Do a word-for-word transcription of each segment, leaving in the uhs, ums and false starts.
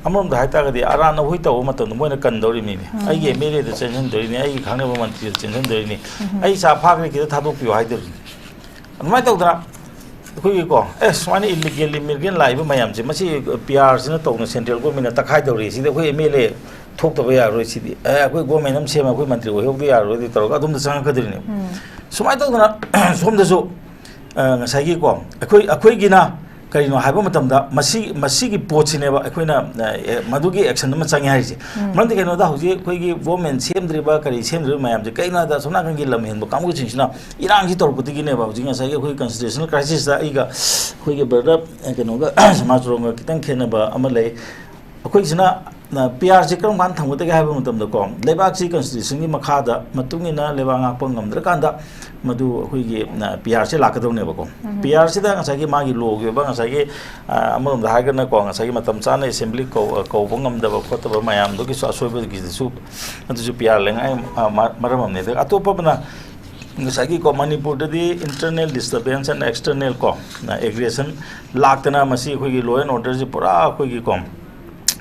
ꯑꯃꯔꯣꯝꯗ ꯍꯥꯏꯇꯥꯔꯒꯗꯤ ꯑꯔꯥꯟ ꯑꯍꯣꯏ ꯇꯧꯕ ꯃꯇꯝꯗ ꯃꯣꯏꯅ ꯀꯟꯗꯧꯔꯤꯃꯤꯅꯦ꯫ ꯎꯝ꯫ "ꯑꯩꯒꯤ ꯑꯦꯝ ꯑꯦꯜ ꯑꯦꯗ ꯆꯦꯟꯁꯤꯟꯗꯣꯔꯤꯅꯤ, ꯑꯩꯒꯤ ꯈꯪꯅꯕ ꯃꯟꯇ꯭ꯔꯤꯗ ꯆꯦꯟꯁꯤꯟꯗꯣꯔꯤꯅꯤ, ꯎꯝ꯫ ꯑꯩ ꯆꯥ ꯐꯥꯈ꯭ꯔꯦ, ꯈꯤꯇ ꯊꯥꯗꯣꯛꯄꯤꯌꯨ" ꯍꯥꯏꯗꯣꯔꯤꯅꯤ꯫ ꯑꯗꯨꯃꯥꯏꯅ ꯇꯧꯗꯅ ꯑꯩꯈꯣꯏꯒꯤꯀꯣ, ꯑꯦ, ꯁꯨꯃꯥꯏꯅ ꯏꯂꯤꯒꯦꯜ ꯏꯃꯤꯒ꯭ꯔꯦꯟ ꯂꯥꯛꯏꯕ ꯃꯌꯥꯝꯁꯦ, ꯃꯁꯤ ꯄꯤ ꯑꯥꯔꯁꯤꯅ ꯇꯧꯅ ꯁꯦꯟꯇ꯭ꯔꯦꯜ ꯒꯣꯔꯃꯦꯟꯅ ꯇꯛꯈꯥꯏꯗꯧꯔꯤ, ꯁꯤꯗꯤ ꯑꯩꯈꯣꯏ ꯑꯦꯝ ꯑꯦꯜ ꯑꯦ ꯊꯣꯛꯇꯕ ꯌꯥꯔꯣꯏ, ꯁꯤꯗꯤ, ꯑꯦ, ꯑꯩꯈꯣꯏ ꯒꯣꯔꯃꯦꯟ ꯑꯃ ꯁꯦꯝꯃ ꯑꯩꯈꯣꯏ ꯃꯟꯇ꯭ꯔꯤ ꯑꯣꯏꯍꯧꯗ ꯌꯥꯔꯣꯏꯗꯤ ꯇꯧꯔꯒ ꯑꯗꯣꯝꯗ ꯆꯪꯉꯛꯀꯗꯣꯏꯅꯤ꯫ ꯎꯝ꯫ ꯁꯨꯃꯥꯏꯅ ꯇꯧꯗꯅ ꯁꯣꯝꯗꯁꯨ, ꯑ, ꯉꯁꯥꯏꯒꯤꯀꯣ, ꯑꯩꯈꯣꯏ, ꯑꯩꯈꯣꯏꯒꯤꯅ ꯀꯔꯤꯅꯣ ꯍꯥꯏꯕ ꯃꯇꯝꯗ, ꯃꯁꯤ, ꯃꯁꯤꯒꯤ ꯄꯣꯠꯁꯤꯅꯦꯕ ꯑꯩꯈꯣꯏꯅ, ꯑ, ꯑꯦ, ꯃꯗꯨꯒꯤ ꯑꯦꯛꯁꯟ ꯑꯃ ꯆꯪꯉꯦ ꯍꯥꯏꯔꯤꯁꯦ꯫ ꯎꯝ꯫ ꯃꯔꯝꯗꯤ ꯀꯩꯅꯣꯗ, ꯍꯧꯖꯤꯛ ꯑꯩꯈꯣꯏꯒꯤ ꯒꯣꯔꯃꯦꯟ ꯁꯦꯝꯗ꯭ꯔꯤꯕ, ꯀꯔꯤ ꯁꯦꯝꯗ꯭ꯔꯤꯕ ꯃꯌꯥꯝꯁꯦ ꯀꯩꯅꯣ ꯍꯥꯏꯗ, ꯑꯁꯣꯝ ꯅꯥꯀꯟꯒꯤ ꯂꯝ ꯍꯦꯟꯕ ꯀꯥꯡꯕꯨꯁꯤꯡꯁꯤꯅ ꯏꯔꯥꯡꯁꯤ ꯇꯧꯔꯛꯄꯗꯒꯤꯅꯦꯕ ꯍꯧꯖꯤꯛ ꯉꯁꯥꯏꯒꯤ ꯑꯩꯈꯣꯏ ꯀꯟꯁꯇꯤꯇ꯭ꯌꯨꯁꯅꯦꯜ ꯀ꯭ꯔꯥꯏꯁꯤꯁꯇ ꯑꯩꯒ, ꯑꯩꯈꯣꯏꯒꯤ ꯕ꯭ꯔꯗꯔ, ꯑ, ꯀꯩꯅꯣꯒ, ꯁꯃꯥꯖ ꯆꯣꯔꯣꯡꯒ ꯈꯤꯇꯪ ꯈꯦꯠꯅꯕ ꯑꯃ ꯂꯩ꯫ ꯑꯩꯈꯣꯏꯁꯤꯅ, ꯑ, ꯄꯤ ꯑꯥꯔꯁꯤ ꯀꯔꯝ ꯀꯥꯟꯗ ꯊꯝꯒꯗꯒꯦ ꯍꯥꯏꯕ ꯃꯇꯝꯗꯀꯣ, ꯂꯩꯕꯥꯛꯁꯤ ꯀꯟꯁꯇꯤꯇ꯭ꯌꯨꯁꯟꯒꯤ ꯃꯈꯥꯗ ꯃꯇꯨꯡ ꯏꯟꯅ ꯂꯩꯕꯥꯛ ꯉꯥꯛꯄ ꯉꯝꯗ꯭ꯔꯀꯥꯟꯗ ꯃꯗꯨ ꯑꯩꯈꯣꯏꯒꯤ, ꯑ, ꯄꯤ ꯑꯥꯔꯁꯤ ꯂꯥꯛꯀꯗꯧꯅꯦꯕꯀꯣ꯫ ꯎꯝ꯫ ꯄꯤ ꯑꯥꯔꯁꯤꯗ ꯉꯁꯥꯏꯒꯤ ꯃꯥꯒꯤ ꯂꯣꯒꯤ ꯑꯣꯏꯕ ꯉꯁꯥꯏꯒꯤ, ꯑ, ꯑꯃꯔꯣꯝꯗ ꯍꯥꯏꯔꯒꯅꯀꯣ, ꯉꯁꯥꯏꯒꯤ ꯃꯇꯝ ꯆꯥꯅ ꯑꯦꯁꯦꯝꯕ꯭ꯂꯤ ꯀꯧ-, ꯀꯧꯕ ꯉꯝꯗꯕ ꯈꯣꯠꯇꯕ ꯃꯌꯥꯝꯗꯨꯒꯤꯁꯨ ꯑꯁꯣꯏꯕꯒꯤꯗꯨꯁꯨ ꯑꯗꯨꯁꯨ ꯄꯤ ꯑꯥꯔ ꯂꯩꯉꯥꯏ, ꯑ, ꯃ-, ꯃꯔꯝ ꯑꯃꯅꯤ꯫ ꯑꯗꯨꯒ ꯑꯇꯣꯞꯄ ꯑꯃꯅ ꯉꯁꯥꯏꯒꯤꯀꯣ, ꯃꯅꯤꯄꯨꯔꯗꯗꯤ internal disturbance and external ꯀꯣ, ꯑ, aggression ꯂꯥꯛꯇꯅ ꯃꯁꯤ ꯑꯩꯈꯣꯏꯒꯤ law and orderꯁꯤ ꯄꯨꯔꯥ ꯑꯩꯈꯣꯏꯒꯤꯀꯣ,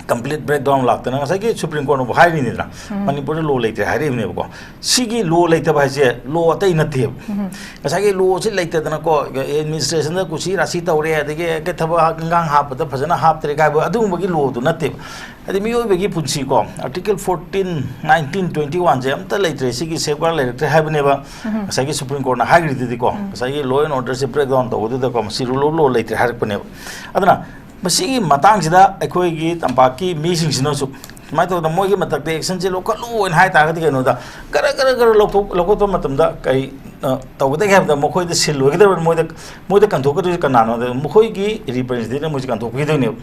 complete breakdown ꯂꯥꯛꯇꯅ ꯉꯁꯥꯏꯒꯤ ꯁꯨꯄ꯭ꯔꯤꯝ ꯀꯣꯔꯠꯅꯕꯨ ꯍꯥꯏꯔꯤꯅꯤꯗꯅ, ꯎꯝ꯫ ꯃꯅꯤꯄꯨꯔꯗ ꯂꯣ ꯂꯩꯇ꯭ꯔꯦ ꯍꯥꯏꯔꯛꯏꯕꯅꯦꯕꯀꯣ꯫ ꯁꯤꯒꯤ ꯂꯣ ꯂꯩꯇꯕ ꯍꯥꯏꯁꯦ ꯂꯣ ꯑꯇꯩ ꯅꯠꯇꯦꯕ꯫ ꯎꯝ꯫ ꯉꯁꯥꯏꯒꯤ ꯂꯣꯁꯤ ꯂꯩꯇꯗꯅꯀꯣ, ꯑꯦꯗꯃꯤꯅꯤꯁꯇ꯭ꯔꯦꯁꯟꯗ ꯀꯨꯁꯤ ꯔꯥꯁꯤ ꯇꯧꯔꯦ, ꯑꯗꯒꯤ ꯍꯦꯛꯇ ꯊꯕꯛ ꯏꯟꯈꯥꯡ ꯍꯥꯞꯄꯗ ꯐꯖꯅ ꯍꯥꯞꯇ꯭ꯔꯦ ꯀꯥꯏꯕ ꯑꯗꯨꯒꯨꯝꯕꯒꯤ ꯂꯣꯗꯨ ꯅꯠꯇꯦꯕ꯫ ꯍꯥꯏꯗꯤ ꯃꯤꯑꯣꯏꯕꯒꯤ ꯄꯨꯟꯁꯤꯀꯣ, Article fourteen, nineteen, twenty oneꯁꯦ ꯑꯝꯇ ꯂꯩꯇ꯭ꯔꯦ, ꯁꯤꯒꯤ safeguard ꯂꯩꯔꯛꯇ꯭ꯔꯦ ꯍꯥꯏꯕꯅꯦꯕ꯫ ꯎꯝ꯫ ꯉꯁꯥꯏꯒꯤ ꯁꯨꯄ꯭ꯔꯤꯝ ꯀꯣꯔꯠꯅ ꯍꯥꯏꯈ꯭ꯔꯤꯗꯨꯗꯤꯀꯣ, ꯎꯝ꯫ ꯉꯁꯥꯏꯒꯤ law and orderꯁꯦ breakdown ꯇꯧꯕꯗꯨꯗꯀꯣ, ꯃꯁꯤ rule of law ꯂꯩꯇ꯭ꯔꯦ ꯍꯥꯏꯔꯛꯄꯅꯦꯕ꯫ ꯑꯗꯨꯅ ꯃꯁꯤꯒꯤ ꯃꯇꯥꯡꯁꯤꯗ ꯑꯩꯈꯣꯏꯒꯤ ꯇꯝꯄꯥꯛꯀꯤ ꯃꯤꯁꯤꯡꯁꯤꯅꯁꯨ ꯁꯨꯃꯥꯏꯅ ꯇꯧꯗꯅ ꯃꯣꯏꯒꯤ ꯃꯊꯛꯇ actionꯁꯦ ꯂꯧꯈꯠꯂꯨꯅ ꯍꯥꯏ ꯇꯥꯔꯒꯗꯤ ꯀꯩꯅꯣꯗ ꯒꯔ ꯒꯔ ꯒꯔ ꯂꯧꯊꯣꯛ-, ꯂꯧꯈꯠꯄ ꯃꯇꯝꯗ ꯀꯩ, ꯑ, ꯇꯧꯒꯗꯒꯦ ꯍꯥꯏꯕꯗ ꯃꯈꯣꯏꯗ ꯁꯤꯜꯂꯣꯏꯒꯗꯕꯅꯤ, ꯃꯣꯏꯗ, ꯃꯣꯏꯗ ꯀꯟꯊꯣꯛꯀꯗꯣꯏꯁꯦ ꯀꯅꯥꯅꯣ ꯍꯥꯏꯕꯗ ꯃꯈꯣꯏꯒꯤ representative ꯃꯣꯏꯁꯦ ꯀꯟꯊꯣꯛꯄꯤꯒꯗꯣꯏꯅꯦꯕ꯫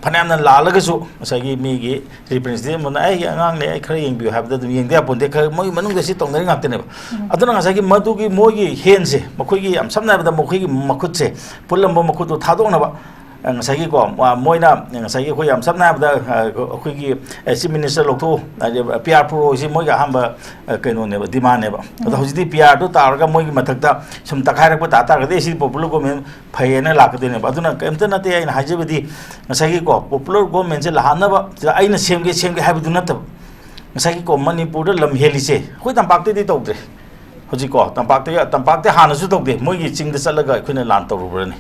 ꯐꯅꯌꯥꯝꯅ ꯂꯥꯜꯂꯒꯁꯨ ꯉꯁꯥꯏꯒꯤ ꯃꯤꯒꯤ representative ꯑꯃꯅ "ꯑꯩꯒꯤ ꯑꯉꯥꯡꯅꯦ, ꯑꯩ ꯈꯔ ꯌꯦꯡꯕꯤꯌꯨ" ꯍꯥꯏꯕꯗ ꯑꯗꯨꯝ ꯌꯦꯡꯗ ꯌꯥꯄꯣꯟꯇꯦ, ꯈꯔ ꯃꯣꯏ ꯃꯅꯨꯡꯗ ꯁꯤ ꯇꯧꯅꯔꯤ ꯉꯥꯛꯇꯅꯦꯕ꯫ ꯎꯝ꯫ ꯑꯗꯨꯅ ꯉꯁꯥꯏꯒꯤ ꯃꯗꯨꯒꯤ ꯃꯣꯏꯒꯤ handꯁꯦ, ꯃꯈꯣꯏꯒꯤ ꯌꯥꯝ ꯁꯝꯅ ꯍꯥꯏꯔꯕꯗ ꯃꯈꯣꯏꯒꯤ ꯃꯈꯨꯠꯁꯦ, ꯄꯨꯜꯂꯝꯕ ꯃꯈꯨꯠꯇꯣ ꯊꯥꯗꯣꯛꯅꯕ ꯉꯁꯥꯏꯒꯤꯀꯣ, ꯃꯣꯏꯅ ꯉꯁꯥꯏꯒꯤ ꯑꯩꯈꯣꯏ ꯌꯥꯝ ꯁꯝꯅ ꯍꯥꯏꯔꯕꯗ, ꯑꯩꯈꯣꯏꯒꯤ ꯆꯤꯐ ꯃꯤꯅꯤꯁꯇꯔ ꯂꯧꯊꯣꯛꯎ, ꯍꯥꯏꯗꯤ ꯄꯤ ꯑꯥꯔ ꯄꯨꯔꯛꯑꯣ, ꯁꯤ ꯃꯣꯏꯒꯤ ꯑꯍꯥꯟꯕ ꯀꯩꯅꯣꯅꯦꯕ, ꯗꯤꯃꯥꯟꯅꯦꯕ꯫ ꯑꯗꯣ ꯍꯧꯖꯤꯛꯇꯤ ꯄꯤ ꯑꯥꯔꯗꯨ ꯇꯥꯔꯒ ꯃꯣꯏꯒꯤ ꯃꯊꯛꯇ ꯁꯨꯝ ꯇꯛꯈꯥꯏꯔꯛꯄ ꯇꯥ ꯇꯥꯔꯒꯗꯤ ꯁꯤꯗꯤ ꯄꯣꯄꯨꯂꯔ ꯒꯣꯔꯃꯦꯟ ꯐꯩꯌꯦꯅ ꯂꯥꯛꯀꯗꯣꯏꯅꯦꯕ꯫ ꯑꯗꯨꯅ ꯀꯩꯝꯇ ꯅꯠꯇꯦ ꯑꯩꯅ ꯍꯥꯏꯖꯕꯗꯤ, ꯉꯁꯥꯏꯒꯤꯀꯣ, ꯄꯣꯄꯨꯂꯔ ꯒꯣꯔꯃꯦꯟꯁꯦ ꯂꯥꯛꯍꯟꯅꯕ ꯁꯤꯗ ꯑꯩꯅ ꯁꯦꯝꯒꯦ ꯁꯦꯝꯒꯦ ꯍꯥꯏꯕꯗꯨ ꯅꯠꯇꯕ, ꯉꯁꯥꯏꯒꯤꯀꯣ, ꯃꯅꯤꯄꯨꯔꯗ ꯂꯝ ꯍꯦꯜꯂꯤꯁꯦ ꯑꯩꯈꯣꯏ ꯇꯝꯄꯥꯛꯇꯗꯤ ꯇꯧꯗ꯭ꯔꯦ꯫ ꯍꯧꯖꯤꯛꯀꯣ, ꯇꯝꯄꯥꯛꯇ, ꯇꯝꯄꯥꯛꯇ ꯍꯥꯟꯅꯁꯨ ꯇꯧꯗꯦ, ꯃꯣꯏꯒꯤ ꯆꯤꯡꯗ ꯆꯠꯂꯒ ꯑꯩꯈꯣꯏꯅ ꯂꯥꯟ ꯇꯧꯔꯨꯕ꯭ꯔꯅꯤ?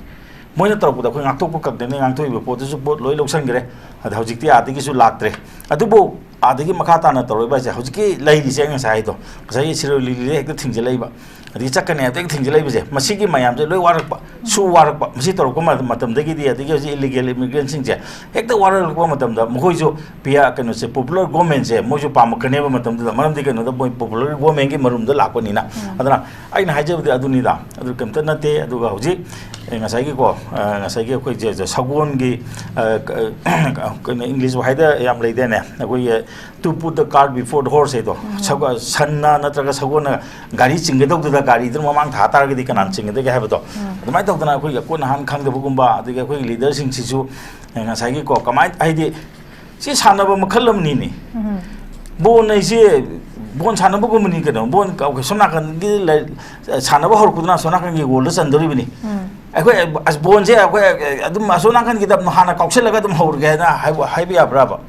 ꯃꯣꯏꯅ ꯇꯧꯔꯛꯄꯗ ꯑꯩꯈꯣꯏ ꯉꯥꯛꯊꯣꯛꯄ ꯈꯛꯇꯅꯤ, ꯉꯥꯡꯊꯣꯛꯏꯕ ꯄꯣꯠꯇꯨꯁꯨ ꯄꯣꯠ ꯂꯣꯏ ꯂꯧꯁꯟꯈ꯭ꯔꯦ꯫ ꯑꯗ ꯍꯧꯖꯤꯛꯇꯤ ꯑꯥꯗꯒꯤꯁꯨ ꯂꯥꯛꯇ꯭ꯔꯦ꯫ ꯑꯗꯨꯕꯨ ꯑꯥꯗꯒꯤ ꯃꯈꯥ ꯇꯥꯅ ꯇꯧꯔꯛꯏꯕ ꯍꯥꯏꯁꯦ, ꯍꯧꯖꯤꯛꯀꯤ ꯂꯩꯔꯤꯁꯦ ꯑꯩ ꯉꯁꯥꯏ ꯍꯥꯏꯗꯣ, ꯉꯁꯥꯏꯒꯤ ꯁꯤꯔꯣꯏ ꯂꯤꯂꯤꯗ ꯍꯦꯛꯇ ꯊꯤꯡꯖꯤꯜꯂꯛꯏꯕ, ꯑꯗꯒꯤ ꯆꯠꯀꯅꯤ ꯍꯥꯏꯕꯗ ꯍꯦꯛꯇ ꯊꯤꯡꯖꯤꯜꯂꯛꯏꯕꯁꯦ, ꯃꯁꯤꯒꯤ ꯃꯌꯥꯝꯁꯦ ꯂꯣꯏ ꯋꯥꯔꯛꯄ, ꯁꯨ ꯋꯥꯔꯛꯄ꯫ ꯃꯁꯤ ꯇꯧꯔꯛꯄ ꯃ-, ꯃꯇꯝꯗꯒꯤꯗꯤ, ꯑꯗꯒꯤ ꯍꯧꯖꯤꯛ ꯏꯂꯤꯒꯦꯜ ꯏꯃꯤꯒ꯭ꯔꯦꯟꯁꯤꯡꯁꯦ ꯍꯦꯛꯇ ꯋꯥꯔꯛꯂꯛꯄ ꯃꯇꯝꯗ, ꯃꯈꯣꯏꯁꯨ ꯄꯤꯌꯥ-, ꯀꯩꯅꯣꯁꯦ, ꯄꯣꯄꯨꯂꯔ ꯒꯣꯔꯃꯦꯟꯁꯦ ꯃꯣꯏꯁꯨ ꯄꯥꯝꯃꯛꯀꯅꯦꯕ ꯃꯇꯝꯗꯨꯗ, ꯃꯔꯝꯗꯤ ꯀꯩꯅꯣꯗ ꯃꯣꯏ ꯄꯣꯄꯨꯂꯔ ꯒꯣꯔꯃꯦꯟꯒꯤ ꯃꯔꯨꯝꯗ ꯂꯥꯛꯄꯅꯤꯅ꯫ ꯑꯗꯨꯅ ꯑꯩꯅ ꯍꯥꯏꯖꯕꯗꯤ ꯑꯗꯨꯅꯤꯗ, ꯑꯗꯨ ꯀꯩꯝꯇ ꯅꯠꯇꯦ꯫ ꯑꯗꯨꯒ ꯍꯧꯖꯤꯛ, ꯑꯦ, ꯉꯁꯥꯏꯒꯤꯀꯣ, ꯑ, ꯉꯁꯥꯏꯒꯤ ꯑꯩꯈꯣꯏ ꯁꯦ-, ꯁꯦ-, ꯁꯒꯣꯜꯒꯤ, ꯑ, ꯀ-, ꯀꯩꯅꯣ, ꯏꯪꯂꯤꯁ ꯋꯥꯍꯩꯗ ꯌꯥꯝ ꯂꯩꯗꯥꯏꯅꯦ, ꯑꯩꯈꯣꯏꯒꯤ "To put the cart before the horse" ꯍꯥꯏꯗꯣ, ꯁꯒ-, ꯁꯟꯅ ꯅꯠꯇ꯭ꯔꯒ ꯁꯒꯣꯜꯅ ꯒꯥꯔꯤ ꯆꯤꯡꯒꯗꯧꯗꯨꯗ ꯒꯥꯔꯤꯗꯨꯅ ꯃꯃꯥꯡ ꯊꯥ ꯇꯥꯔꯒꯗꯤ ꯀꯅꯥꯅ ꯆꯤꯡꯒꯗꯒꯦ ꯍꯥꯏꯕꯗꯣ, ꯑꯗꯨꯃꯥꯏꯅ ꯇꯧꯗꯅ ꯑꯩꯈꯣꯏꯒꯤ ꯑꯀꯣꯟ ꯑꯍꯥꯟ ꯈꯪꯗꯕꯒꯨꯝꯕ, ꯑꯗꯒꯤ ꯑꯩꯈꯣꯏꯒꯤ ꯂꯤꯗꯔꯁꯤꯡꯁꯤꯁꯨ, ꯑꯦ, ꯉꯁꯥꯏꯒꯤꯀꯣ, ꯀꯃꯥꯏ-, ꯍꯥꯏꯗꯤ ꯁꯤ ꯁꯥꯟꯅꯕ ꯃꯈꯜ ꯑꯃꯅꯤꯅꯦ꯫ ꯕꯣꯟ ꯍꯥꯏꯁꯦ ꯕꯣꯟ ꯁꯥꯟꯅꯕꯒꯨꯝꯕꯅꯤ ꯀꯩꯅꯣ꯫ ꯕꯣꯟ ꯀ-, ꯁꯣꯝ ꯅꯥꯀꯟꯒꯤ ꯂꯩ-, ꯁꯥꯟꯅꯕ ꯍꯧꯔꯛꯄꯗꯨꯅ ꯑꯁꯣꯝ ꯅꯥꯀꯟꯒꯤ ꯒꯣꯜꯗ ꯆꯟꯗꯣꯔꯤꯕꯅꯤ꯫ ꯑꯩꯈꯣꯏ ꯑꯁ ꯕꯣꯟꯁꯦ ꯑꯩꯈꯣꯏ ꯑꯗꯨꯝ ꯑꯁꯣꯝ ꯅꯥꯀꯟꯒꯤꯗ ꯑꯗꯨꯝ ꯍꯥꯟꯅ ꯀꯥꯎꯁꯜꯂꯒ ꯑꯗꯨꯝ ꯍꯧꯔꯒꯦ ꯍꯥꯏꯅ ꯍꯥꯏꯕ, ꯍꯥꯏꯕ ꯌꯥꯕ꯭ꯔꯥꯕ?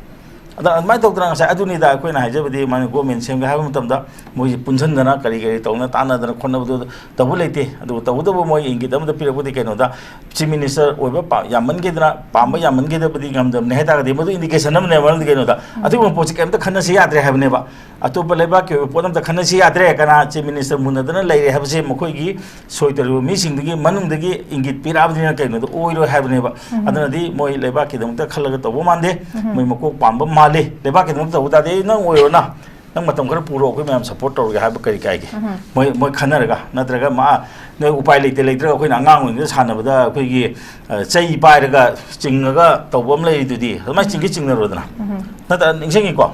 ꯑꯗ ꯑꯗꯨꯃꯥꯏꯅ ꯇꯧꯗꯅ ꯉꯁꯥꯏ ꯑꯗꯨꯅꯤꯗ ꯑꯩꯈꯣꯏꯅ ꯍꯥꯏꯖꯕꯗꯤ, ꯃꯥꯅ ꯒꯣꯔꯃꯦꯟ ꯁꯦꯝꯒꯦ ꯍꯥꯏꯕ ꯃꯇꯝꯗ ꯃꯣꯏꯁꯦ ꯄꯨꯟꯁꯤꯟꯗꯅ ꯀꯔꯤ ꯀꯔꯤ ꯇꯧꯅ ꯇꯥꯟꯅꯗꯅ ꯈꯣꯠꯅꯕꯗꯨ ꯇꯧꯕ ꯂꯩꯇꯦ꯫ ꯑꯗꯨꯕꯨ ꯇꯧꯕꯇꯕꯨ ꯃꯣꯏ ꯏꯪꯒꯤꯠ ꯑꯃꯗ ꯄꯤꯔꯛꯄꯗꯤ ꯀꯩꯅꯣꯗ, ꯆꯤꯐ ꯃꯤꯅꯤꯁꯇꯔ ꯑꯣꯏꯕ ꯄꯥ-, ꯌꯥꯝꯃꯟꯈꯤꯗꯅ, ꯄꯥꯝꯕ ꯌꯥꯝꯃꯟꯈꯤꯗꯕꯗꯤ ꯉꯝꯗꯕꯅꯤ ꯍꯥꯏ ꯇꯥꯔꯒꯗꯤ, ꯃꯗꯨ ꯏꯟꯗꯤꯀꯦꯁꯟ ꯑꯃꯅꯦ꯫ ꯃꯔꯝꯗꯤ ꯀꯩꯅꯣꯗ, ꯑꯗꯨꯒꯨꯝꯕ ꯄꯣꯠꯁꯦ ꯀꯩꯝꯇ ꯈꯟꯅꯁꯤ ꯌꯥꯗ꯭ꯔꯦ ꯍꯥꯏꯕꯅꯦꯕ꯫ ꯑꯇꯣꯞꯄ ꯂꯩꯕꯥꯛꯀꯤ ꯑꯣꯏꯕ ꯄꯣꯠ ꯑꯝꯇ ꯈꯟꯅꯁꯤ ꯌꯥꯗ꯭ꯔꯦ, ꯀꯅꯥ ꯆꯤꯐ ꯃꯤꯅꯤꯁꯇꯔ ꯃꯨꯟꯅꯗꯅ ꯂꯩꯔꯦ ꯍꯥꯏꯕꯁꯦ ꯃꯈꯣꯏꯒꯤ ꯁꯣꯏ ꯇꯧꯔꯤꯕ ꯃꯤꯁꯤꯡꯗꯨꯒꯤ ꯃꯅꯨꯡꯗꯒꯤ ꯏꯪꯒꯤꯠ ꯄꯤꯔꯛꯑꯕꯅꯤꯅ ꯀꯩꯅꯣꯗ ꯑꯣꯏꯔꯣꯏ ꯍꯥꯏꯕꯅꯦꯕ꯫ ꯑꯗꯨꯅꯗꯤ ꯃꯣꯏ ꯂꯩꯕꯥꯛꯀꯤꯗꯃꯛꯇ ꯈꯜꯂꯒ ꯇꯧꯕ ꯃꯥꯟꯗꯦ꯫ ꯃꯣꯏ ꯃꯀꯣꯛ ꯄꯥꯝꯕ ꯃꯥꯜꯂꯤ꯫ ꯂꯩꯕꯥꯛꯀꯤꯗꯃꯛꯇ ꯇꯧꯕ ꯇꯥꯔꯗꯤ, "ꯑꯩ ꯅꯪ ꯑꯣꯏꯔꯣꯅ, ꯅꯪ ꯃꯇꯝ ꯈꯔ ꯄꯨꯔꯣ, ꯑꯩꯈꯣꯏ ꯃꯌꯥꯝ ꯁꯞꯄꯣꯔꯠ ꯇꯧꯔꯒꯦ" ꯍꯥꯏꯕ ꯀꯔꯤ ꯀꯥꯏꯒꯦ? ꯃꯣꯏ, ꯃꯣꯏ ꯈꯟꯅꯔꯒ, ꯅꯠꯇ꯭ꯔꯒ ꯃꯥ, ꯅꯣꯏ ꯎꯄꯥꯏ ꯂꯩꯇꯦ ꯂꯩꯇ꯭ꯔꯒ ꯑꯩꯈꯣꯏꯅ ꯑꯉꯥꯡ ꯑꯣꯏꯔꯤꯉꯩꯗ ꯁꯥꯟꯅꯕꯗ ꯑꯩꯈꯣꯏꯒꯤ, ꯑ, ꯆꯩ ꯄꯥꯏꯔꯒ ꯆꯤꯡꯉꯒ ꯇꯧꯕ ꯑꯃ ꯂꯩꯔꯤꯗꯨꯗꯤ, ꯑꯗꯨꯃꯥꯏꯅ ꯆꯤꯡꯒꯤ ꯆꯤꯡꯅꯔꯣꯗꯅ꯫ ꯅꯠꯇ꯭ꯔ ꯅꯤꯡꯁꯤꯡꯉꯤꯀꯣ?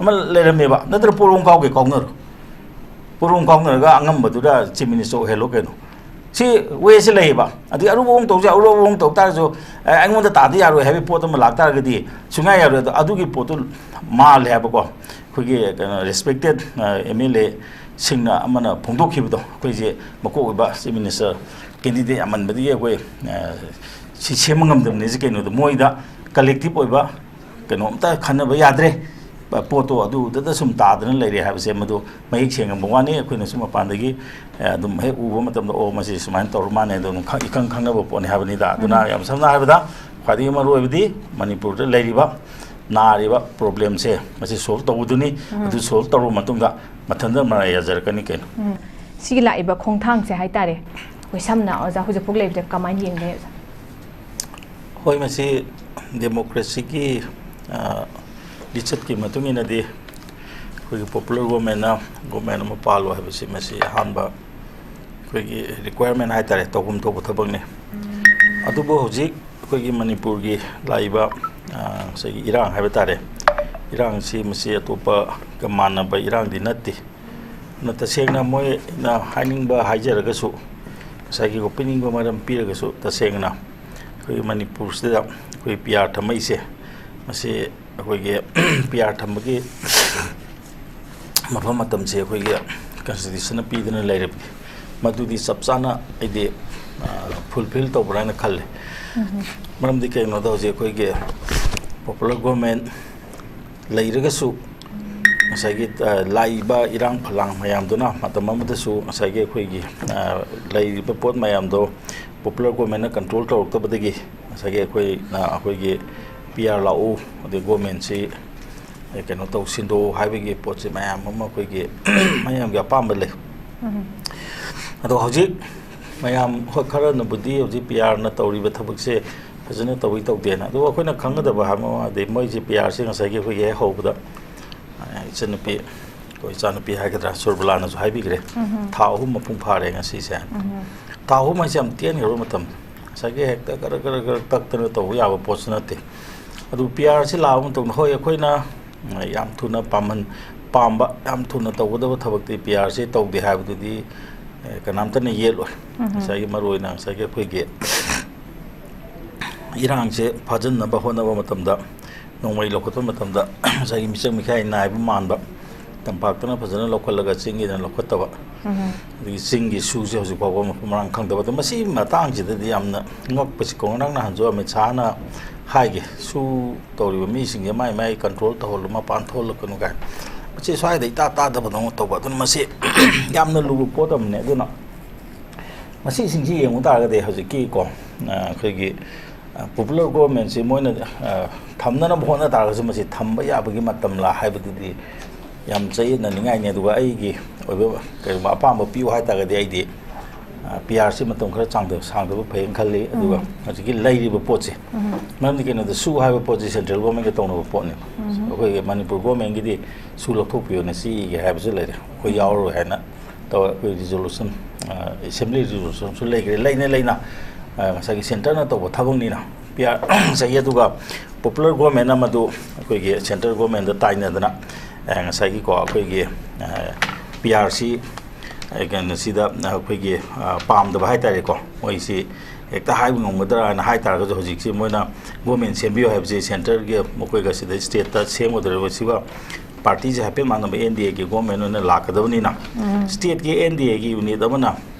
ꯑꯃ ꯂꯩꯔꯝꯃꯦꯕ, ꯅꯠꯇ꯭ꯔ ꯄꯣꯔꯣꯝ ꯀꯥꯎꯒꯦ ꯀꯥꯎꯅꯔꯣ꯫ ꯄꯣꯔꯣꯝ ꯀꯥꯎꯅꯔꯒ ꯑꯉꯝꯕꯗꯨꯗ ꯆꯤꯐ ꯃꯤꯅꯤꯁꯇꯔ ꯑꯣꯏꯍꯜꯂꯣ ꯀꯩꯅꯣ꯫ ꯁꯤ ꯋꯦꯁꯤ ꯂꯩꯌꯦꯕ꯫ ꯑꯗꯒꯤ ꯑꯔꯨꯕ ꯑꯃ ꯇꯧꯁꯦ, ꯑꯔꯨꯕ ꯑꯃ ꯇꯧ ꯇꯥꯔꯁꯨ, ꯑꯦ, ꯑꯩꯉꯣꯟꯗ ꯇꯥꯗ ꯌꯥꯔꯣꯏ ꯍꯥꯏꯕꯒꯤ ꯄꯣꯠ ꯑꯃ ꯂꯥꯛ ꯇꯥꯔꯒꯗꯤ ꯁꯨꯡꯌꯥ ꯌꯥꯔꯣꯏ꯫ ꯑꯗꯣ ꯑꯗꯨꯒꯤ ꯄꯣꯠꯇꯨ ꯃꯥꯜꯂꯦ ꯍꯥꯏꯕꯀꯣ꯫ ꯑꯩꯈꯣꯏꯒꯤ ꯀꯩꯅꯣ, ꯔꯦꯁꯄꯦꯛꯇꯦꯠ ꯑꯦꯝ ꯑꯦꯜ ꯑꯦꯁꯤꯡꯅ ꯑꯃꯅ ꯐꯣꯡꯗꯣꯛꯈꯤꯕꯗꯣ, ꯑꯩꯈꯣꯏꯁꯦ ꯃꯀꯣꯛ ꯑꯣꯏꯕ ꯆꯤꯐ ꯃꯤꯅꯤꯁꯇꯔ ꯀꯦꯟꯗꯤꯗꯦꯠ ꯌꯥꯝꯃꯟꯕꯗꯒꯤ ꯑꯩꯈꯣꯏ, ꯑ, ꯁꯤ ꯁꯦꯝꯕ ꯉꯝꯗꯕꯅꯤ꯫ ꯁꯤ ꯀꯩꯅꯣꯗꯣ, ꯃꯣꯏꯗ ꯀꯂꯦꯛꯇꯤꯞ ꯑꯣꯏꯕ ꯀꯩꯅꯣꯝꯇ ꯈꯟꯅꯕ ꯌꯥꯗ꯭ꯔꯦ꯫ ꯄ-, ꯄꯣꯠꯇꯣ ꯑꯗꯨꯗꯇ ꯁꯨꯝ ꯇꯥꯗꯅ ꯂꯩꯔꯦ ꯍꯥꯏꯕꯁꯦ ꯃꯗꯨ ꯃꯌꯦꯛ ꯁꯦꯡꯉꯝꯕ ꯋꯥꯅꯤ꯫ ꯑꯩꯈꯣꯏꯅꯁꯨ ꯃꯄꯥꯟꯗꯒꯤ, ꯑꯦ, ꯑꯗꯨꯝ ꯍꯦꯛ ꯎꯕ ꯃꯇꯝꯗ, "ꯑꯣ, ꯃꯁꯤ ꯁꯨꯃꯥꯏꯅ ꯇꯧꯔ ꯃꯥꯜꯂꯦ", ꯑꯗꯨꯝ ꯈ-, ꯏꯈꯪ ꯈꯪꯅꯕ ꯄꯣꯠꯅꯤ ꯍꯥꯏꯕꯅꯤꯗ꯫ ꯑꯗꯨꯅ ꯎꯝ꯫ ꯌꯥꯝ ꯁꯝꯅ ꯍꯥꯏꯔꯕꯗ, ꯈ꯭ꯋꯥꯏꯗꯒꯤ ꯃꯔꯨ ꯑꯣꯏꯕꯗꯤ ꯃꯅꯤꯄꯨꯔꯗ ꯂꯩꯔꯤꯕ ꯅꯥꯔꯤꯕ ꯄ꯭ꯔꯣꯕ꯭ꯂꯦꯝꯁꯦ ꯃꯁꯤ ꯁꯣꯜꯕ ꯇꯧꯕꯗꯨꯅꯤ꯫ ꯎꯝ꯫ ꯑꯗꯨ ꯁꯣꯜꯕ ꯇꯧꯔꯕ ꯃꯇꯨꯡꯗ ꯃꯊꯟꯇ ꯃꯔꯥꯏ ꯌꯥꯖꯔꯛꯀꯅꯤ ꯀꯩꯅꯣ꯫ ꯎꯝ꯫ ꯁꯤꯒꯤ ꯂꯥꯛꯏꯕ ꯈꯣꯡꯊꯥꯡꯁꯦ ꯍꯥꯏꯇꯥꯔꯦ, ꯑꯩꯈꯣꯏ ꯁꯝꯅ ꯑꯣꯖꯥ ꯍꯧꯖꯤꯛꯐꯥꯎ ꯂꯩꯕꯁꯦ ꯀꯃꯥꯏꯅ ꯌꯦꯡꯒꯦ ꯑꯣꯖꯥ? ꯍꯣꯏ, ꯃꯁꯤ ꯗꯦꯃꯣꯀ꯭ꯔꯦꯁꯤꯒꯤ, ꯑ, ꯂꯤꯆꯠꯀꯤ ꯃꯇꯨꯡ ꯏꯟꯅꯗꯤ ꯑꯩꯈꯣꯏꯒꯤ ꯄꯣꯄꯨꯂꯔ ꯒꯣꯃꯦꯟꯅ ꯒꯣꯃꯦꯟ ꯑꯃ ꯄꯥꯜꯂꯣ ꯍꯥꯏꯕꯁꯤ ꯃꯁꯤ ꯑꯍꯥꯟꯕ ꯑꯩꯈꯣꯏꯒꯤ ꯔꯤꯀ꯭ꯋꯥꯌꯔꯃꯦꯟ ꯍꯥꯏꯇꯥꯔꯦ, ꯇꯧꯐꯝ ꯊꯣꯛꯄ ꯊꯕꯛꯅꯤ꯫ ꯑꯗꯨꯕꯨ ꯍꯧꯖꯤꯛ ꯑꯩꯈꯣꯏꯒꯤ ꯃꯅꯤꯄꯨꯔꯒꯤ ꯂꯥꯛꯏꯕ, ꯑ, ꯉꯁꯥꯏꯒꯤ ꯏꯔꯥꯡ ꯍꯥꯏꯕ ꯇꯥꯔꯦ, ꯏꯔꯥꯡꯁꯤ ꯃꯁꯤ ꯑꯇꯣꯞꯄꯒ ꯃꯥꯟꯅꯕ ꯏꯔꯥꯡꯗꯤ ꯅꯠꯇꯦ꯫ ꯑꯗꯨꯅ ꯇꯁꯦꯡꯅ ꯃꯣꯏꯅ ꯍꯥꯏꯅꯤꯡꯕ ꯍꯥꯏꯖꯔꯒꯁꯨ, ꯉꯁꯥꯏꯒꯤ ꯄꯤꯅꯤꯡꯕ ꯃꯔꯝ ꯄꯤꯔꯒꯁꯨ, ꯇꯁꯦꯡꯅ ꯑꯩꯈꯣꯏꯒꯤ ꯃꯅꯤꯄꯨꯔꯁꯤꯗ ꯑꯩꯈꯣꯏ ꯄꯤ ꯑꯥꯔ ꯊꯝꯃꯛꯏꯁꯦ, ꯃꯁꯤ ꯑꯩꯈꯣꯏꯒꯤ ꯄꯤ ꯑꯥꯔ ꯊꯝꯕꯒꯤ ꯃꯐꯝ ꯃꯇꯝꯁꯦ ꯑꯩꯈꯣꯏꯒꯤ ꯀꯟꯁꯇꯤꯇ꯭ꯌꯨꯁꯟꯅ ꯄꯤꯗꯨꯅ ꯂꯩꯔꯕꯗꯤ, ꯃꯗꯨꯗꯤ ꯆꯞ ꯆꯥꯅ ꯑꯩꯗꯤ, ꯑ, ꯐꯨꯜꯐꯤꯜ ꯇꯧꯕ꯭ꯔꯥ ꯍꯥꯏꯅ ꯈꯜꯂꯦ꯫ ꯎꯝ꯫ ꯃꯔꯝꯗꯤ ꯀꯩꯒꯤꯅꯣꯗ, ꯍꯧꯖꯤꯛ ꯑꯩꯈꯣꯏꯒꯤ ꯄꯣꯄꯨꯂꯔ ꯒꯣꯔꯃꯦꯟ ꯂꯩꯔꯒꯁꯨ, ꯉꯁꯥꯏꯒꯤ, ꯑ, ꯂꯥꯛꯏꯕ ꯏꯔꯥꯡ ꯐꯂꯥꯡ ꯃꯌꯥꯝꯗꯨꯅ ꯃꯇꯝ ꯑꯃꯗꯁꯨ ꯉꯁꯥꯏꯒꯤ ꯑꯩꯈꯣꯏꯒꯤ, ꯑ, ꯂꯩꯔꯤꯕ ꯄꯣꯠ ꯃꯌꯥꯝꯗꯣ ꯄꯣꯄꯨꯂꯔ ꯒꯣꯔꯃꯦꯟꯅ ꯀꯟꯇ꯭ꯔꯣꯜ ꯇꯧꯔꯛꯇꯕꯗꯒꯤ ꯉꯁꯥꯏꯒꯤ ꯑꯩꯈꯣꯏꯅ, ꯑꯩꯈꯣꯏꯒꯤ ꯄꯤ ꯑꯥꯔ ꯂꯥꯛꯎ, ꯑꯗꯩ ꯒꯣꯔꯃꯦꯟꯁꯤ, ꯑꯦ, ꯀꯩꯅꯣ ꯇꯧ, ꯁꯤꯟꯗꯣꯛꯎ ꯍꯥꯏꯕꯒꯤ ꯄꯣꯠꯁꯦ ꯃꯌꯥꯝ ꯑꯃ ꯑꯩꯈꯣꯏꯒꯤ ꯃꯌꯥꯝꯒꯤ ꯑꯄꯥꯝꯕ ꯂꯩ꯫ ꯎꯝ꯫ ꯑꯗꯣ ꯍꯧꯖꯤꯛ ꯃꯌꯥꯝ, ꯍꯣꯏ, ꯈꯔꯅꯕꯨꯗꯤ ꯍꯧꯖꯤꯛ ꯄꯤ ꯑꯥꯔꯅ ꯇꯧꯔꯤꯕ ꯊꯕꯛꯁꯦ ꯐꯖꯅ ꯇꯧꯏ ꯇꯧꯗꯦꯅ, ꯑꯗꯨꯕꯨ ꯑꯩꯈꯣꯏꯅ ꯈꯪꯒꯗꯕ ꯑꯃ, ꯑꯗꯩ ꯃꯣꯏꯁꯦ ꯄꯤ ꯑꯥꯔꯁꯦ ꯉꯁꯥꯏꯒꯤ ꯑꯩꯈꯣꯏꯒꯤ ꯍꯦꯛ ꯍꯧꯕꯗ, ꯑ, ꯏꯆꯟꯅꯨꯄꯤ, ꯑꯩꯈꯣꯏ ꯏꯆꯥꯅꯨꯄꯤ ꯍꯥꯏꯒꯗ꯭ꯔꯥ, ꯁꯨꯔꯕꯂꯥꯅꯁꯨ ꯍꯥꯏꯕꯤꯈ꯭ꯔꯦ, ꯎꯝ꯫ ꯊꯥ ꯑꯍꯨꯝ ꯃꯄꯨꯡ ꯐꯥꯔꯦ ꯉꯁꯤꯁꯦ꯫ ꯎꯝ꯫ ꯊꯥ ꯑꯍꯨꯝ ꯍꯥꯏꯁꯦ ꯌꯥꯝ ꯇꯦꯟꯈ꯭ꯔꯕ ꯃꯇꯝ꯫ ꯉꯁꯥꯏꯒꯤ ꯍꯦꯛꯇ ꯒꯔ ꯒꯔ ꯒꯔ ꯇꯛꯇꯅ ꯇꯧꯕ ꯌꯥꯕ ꯄꯣꯠꯁꯨ ꯅꯠꯇꯦ꯫ ꯑꯗꯨ ꯄꯤ ꯑꯥꯔꯁꯤ ꯂꯥꯛꯑꯕ ꯃꯇꯨꯡꯗ, ꯍꯣꯏ, ꯑꯩꯈꯣꯏꯅ ꯌꯥꯝ ꯊꯨꯅ ꯄꯥꯝꯍꯟ-, ꯄꯥꯝꯕ, ꯌꯥꯝ ꯊꯨꯅ ꯇꯧꯒꯗꯕ ꯊꯕꯛꯇꯤ ꯄꯤ ꯑꯥꯔꯁꯤ ꯇꯧꯗꯦ ꯍꯥꯏꯕꯗꯨꯗꯤ ꯀꯅꯥꯝꯇꯅ ꯌꯦꯠꯂꯣꯏ꯫ ꯉꯁꯥꯏꯒꯤ ꯃꯔꯨ ꯑꯣꯏꯅ ꯉꯁꯥꯏꯒꯤ ꯑꯩꯈꯣꯏꯒꯤ ꯏꯔꯥꯡꯁꯦ ꯐꯥꯖꯤꯟꯅꯕ ꯍꯣꯠꯅꯕ ꯃꯇꯝꯗ, ꯅꯣꯡꯃꯩ ꯂꯧꯈꯠꯄ ꯃꯇꯝꯗ ꯉꯁꯥꯏꯒꯤ ꯃꯤꯆꯪ ꯃꯤꯈꯥꯏ ꯅꯥꯏꯕ ꯃꯥꯟꯕ, ꯇꯝꯄꯥꯛꯇꯅ ꯐꯖꯅ ꯂꯧꯈꯠꯂꯒ ꯆꯤꯡꯒꯤꯗꯅ ꯂꯧꯈꯠꯇꯕ, ꯑꯗꯒꯤ ꯆꯤꯡꯒꯤ ꯁꯨꯁꯦ ꯍꯧꯖꯤꯛ ꯐꯥꯎꯕ ꯃꯐꯝ ꯃꯔꯥꯡ ꯈꯪꯗꯕ꯫ ꯑꯗꯣ ꯃꯁꯤꯒꯤ ꯃꯇꯥꯡꯁꯤꯗꯗꯤ ꯌꯥꯝꯅ ꯉꯛꯄꯁꯤꯀꯣ, ꯉꯔꯥꯡ ꯅꯍꯥꯟꯁꯨ ꯑꯃꯤꯠ ꯁꯥꯍꯅ ꯍꯥꯏꯒꯦ, ꯁꯨ ꯇꯧꯔꯤꯕ ꯃꯤꯁꯤꯡꯁꯦ ꯃꯥꯏ ꯃꯥꯏ ꯀꯟꯇ꯭ꯔꯣꯜ ꯇꯧꯍꯜꯂꯨ, ꯃꯄꯥꯟ ꯊꯣꯛꯍꯜꯂꯛꯀꯅꯨ ꯀꯥꯏꯅ꯫ ꯃꯁꯤ ꯁ꯭ꯋꯥꯏꯗ ꯏꯇꯥ ꯇꯥꯗꯕꯗꯧꯅ ꯇꯧꯕ꯫ ꯑꯗꯨꯅ ꯃꯁꯤ ꯌꯥꯝꯅ ꯂꯨꯕ ꯄꯣꯠ ꯑꯃꯅꯦ꯫ ꯑꯗꯨꯅ ꯃꯁꯤꯁꯤꯡꯁꯤ ꯌꯦꯡꯉꯨ ꯇꯥꯔꯒꯗꯤ ꯍꯧꯖꯤꯛꯀꯤꯀꯣ, ꯑ, ꯑꯩꯈꯣꯏꯒꯤ, ꯑ, ꯄꯣꯄꯨꯂꯔ ꯒꯣꯚꯔꯟꯃꯦꯟꯁꯤ ꯃꯣꯏꯅ, ꯑ, ꯊꯝꯅꯅꯕ ꯍꯣꯠꯅ ꯇꯥꯔꯒꯁꯨ ꯃꯁꯤ ꯊꯝꯕ ꯌꯥꯕꯒꯤ ꯃꯇꯝꯂꯥ ꯍꯥꯏꯕꯗꯨꯗꯤ ꯌꯥꯝ ꯆꯌꯦꯠꯅꯅꯤꯡꯉꯥꯏꯅꯤ꯫ ꯑꯗꯨꯒ ꯑꯩꯒꯤ ꯑꯣꯏꯕ ꯀꯔꯤꯒꯨꯝꯕ ꯑꯄꯥꯝꯕ ꯄꯤꯌꯨ ꯍꯥꯏ ꯇꯥꯔꯒꯗꯤ ꯑꯩꯗꯤ, ꯑ, ꯄꯤ ꯑꯥꯔ ꯁꯤ ꯃꯇꯝ ꯈꯔ ꯁꯥꯡꯗ-, ꯁꯥꯡꯗꯕ ꯐꯩꯌꯦꯅ ꯈꯜꯂꯤ꯫ ꯑꯗꯨꯒ ꯎꯝ꯫ ꯍꯧꯖꯤꯛꯀꯤ ꯂꯩꯔꯤꯕ ꯄꯣꯠꯁꯦ, ꯎꯝ꯫ ꯃꯔꯝꯗꯤ ꯀꯩꯅꯣꯗ ꯁꯨ ꯍꯥꯏꯕ ꯄꯣꯠꯁꯤ ꯁꯦꯟꯇ꯭ꯔꯦꯜ ꯒꯣꯚꯔꯟꯃꯦꯟꯠꯀ ꯇꯧꯅꯕ ꯄꯣꯠꯅꯦꯕ꯫ ꯎꯝ꯫ ꯑꯩꯈꯣꯏꯒꯤ ꯃꯅꯤꯄꯨꯔ ꯒꯣꯚꯔꯟꯃꯦꯟꯠꯀꯤꯗꯤ ꯁꯨ ꯂꯧꯊꯣꯛꯄꯤꯌꯣꯅ ꯁꯤꯒꯦ ꯍꯥꯏꯕꯁꯨ ꯂꯩꯔꯦ, ꯑꯩꯈꯣꯏ ꯎꯝ꯫ ꯌꯥꯎꯔꯔꯣꯏ ꯍꯥꯏꯅ ꯇꯧꯋꯦ꯫ ꯑꯩꯈꯣꯏ ꯔꯤꯖꯣꯂꯨꯁꯟ, ꯑ, ꯑꯦꯁꯦꯝꯕ꯭ꯂꯤ ꯔꯤꯖꯣꯂꯨꯁꯟꯁꯨ ꯂꯩꯈ꯭ꯔꯦ꯫ ꯂꯩꯅ ꯂꯩꯅ, ꯑ, ꯉꯁꯥꯏꯒꯤ ꯁꯦꯟꯇꯔꯅ ꯇꯧꯕ ꯊꯕꯛꯅꯤꯅ ꯄꯤ ꯑꯥꯔ ꯉꯁꯥꯏꯒꯤ, ꯑꯗꯨꯒ ꯄꯣꯄꯨꯂꯔ ꯒꯣꯚꯔꯟꯃꯦꯟꯠ ꯑꯃꯗꯨ ꯑꯩꯈꯣꯏꯒꯤ ꯁꯦꯟꯇ꯭ꯔꯦꯜ ꯒꯣꯚꯔꯟꯃꯦꯟꯠꯗ ꯇꯥꯏꯅꯗꯅ, ꯑ, ꯉꯁꯥꯏꯒꯤꯀꯣ ꯑꯩꯈꯣꯏꯒꯤ, ꯑ, ꯄꯤ ꯑꯥꯔ ꯁꯤ, ꯑ, ꯀꯩꯅꯣꯁꯤꯗ ꯑꯩꯈꯣꯏꯒꯤ, ꯑ, ꯄꯥꯝꯗꯕ ꯍꯥꯏ ꯇꯥꯔꯦꯀꯣ, ꯃꯣꯏꯁꯤ ꯍꯦꯛꯇ ꯍꯥꯏꯕ ꯉꯝꯒꯗ꯭ꯔꯥ ꯍꯥꯏꯅ ꯍꯥꯏ ꯇꯥꯔꯒꯁꯨ ꯍꯧꯖꯤꯛꯁꯤ ꯃꯣꯏꯅ ꯒꯣꯚꯔꯟꯃꯦꯟꯠ ꯁꯦꯝꯕꯤꯌꯨ ꯍꯥꯏꯕꯁꯤ ꯁꯦꯟꯇꯔꯒꯤ ꯃꯈꯣꯏꯒ ꯁꯤꯗ ꯁ꯭ꯇꯦꯠꯇ ꯁꯦꯝꯒꯗꯧꯔꯤꯕ ꯁꯤꯒ ꯄꯥꯔꯇꯤꯁꯦ ꯍꯥꯏꯐꯦꯠ ꯃꯥꯟꯅꯕ ꯑꯦꯟ ꯗꯤ ꯑꯦꯒꯤ ꯒꯣꯚꯔꯟꯃꯦꯟꯠ ꯑꯣꯏꯅ ꯂꯥꯛꯀꯗꯕꯅꯤꯅ, ꯎꯝ꯫ ꯁ꯭ꯇꯦꯠꯀꯤ ꯑꯦꯟ ꯗꯤ ꯑꯦꯒꯤ ꯌꯨꯅꯤꯠ ꯑꯃꯅ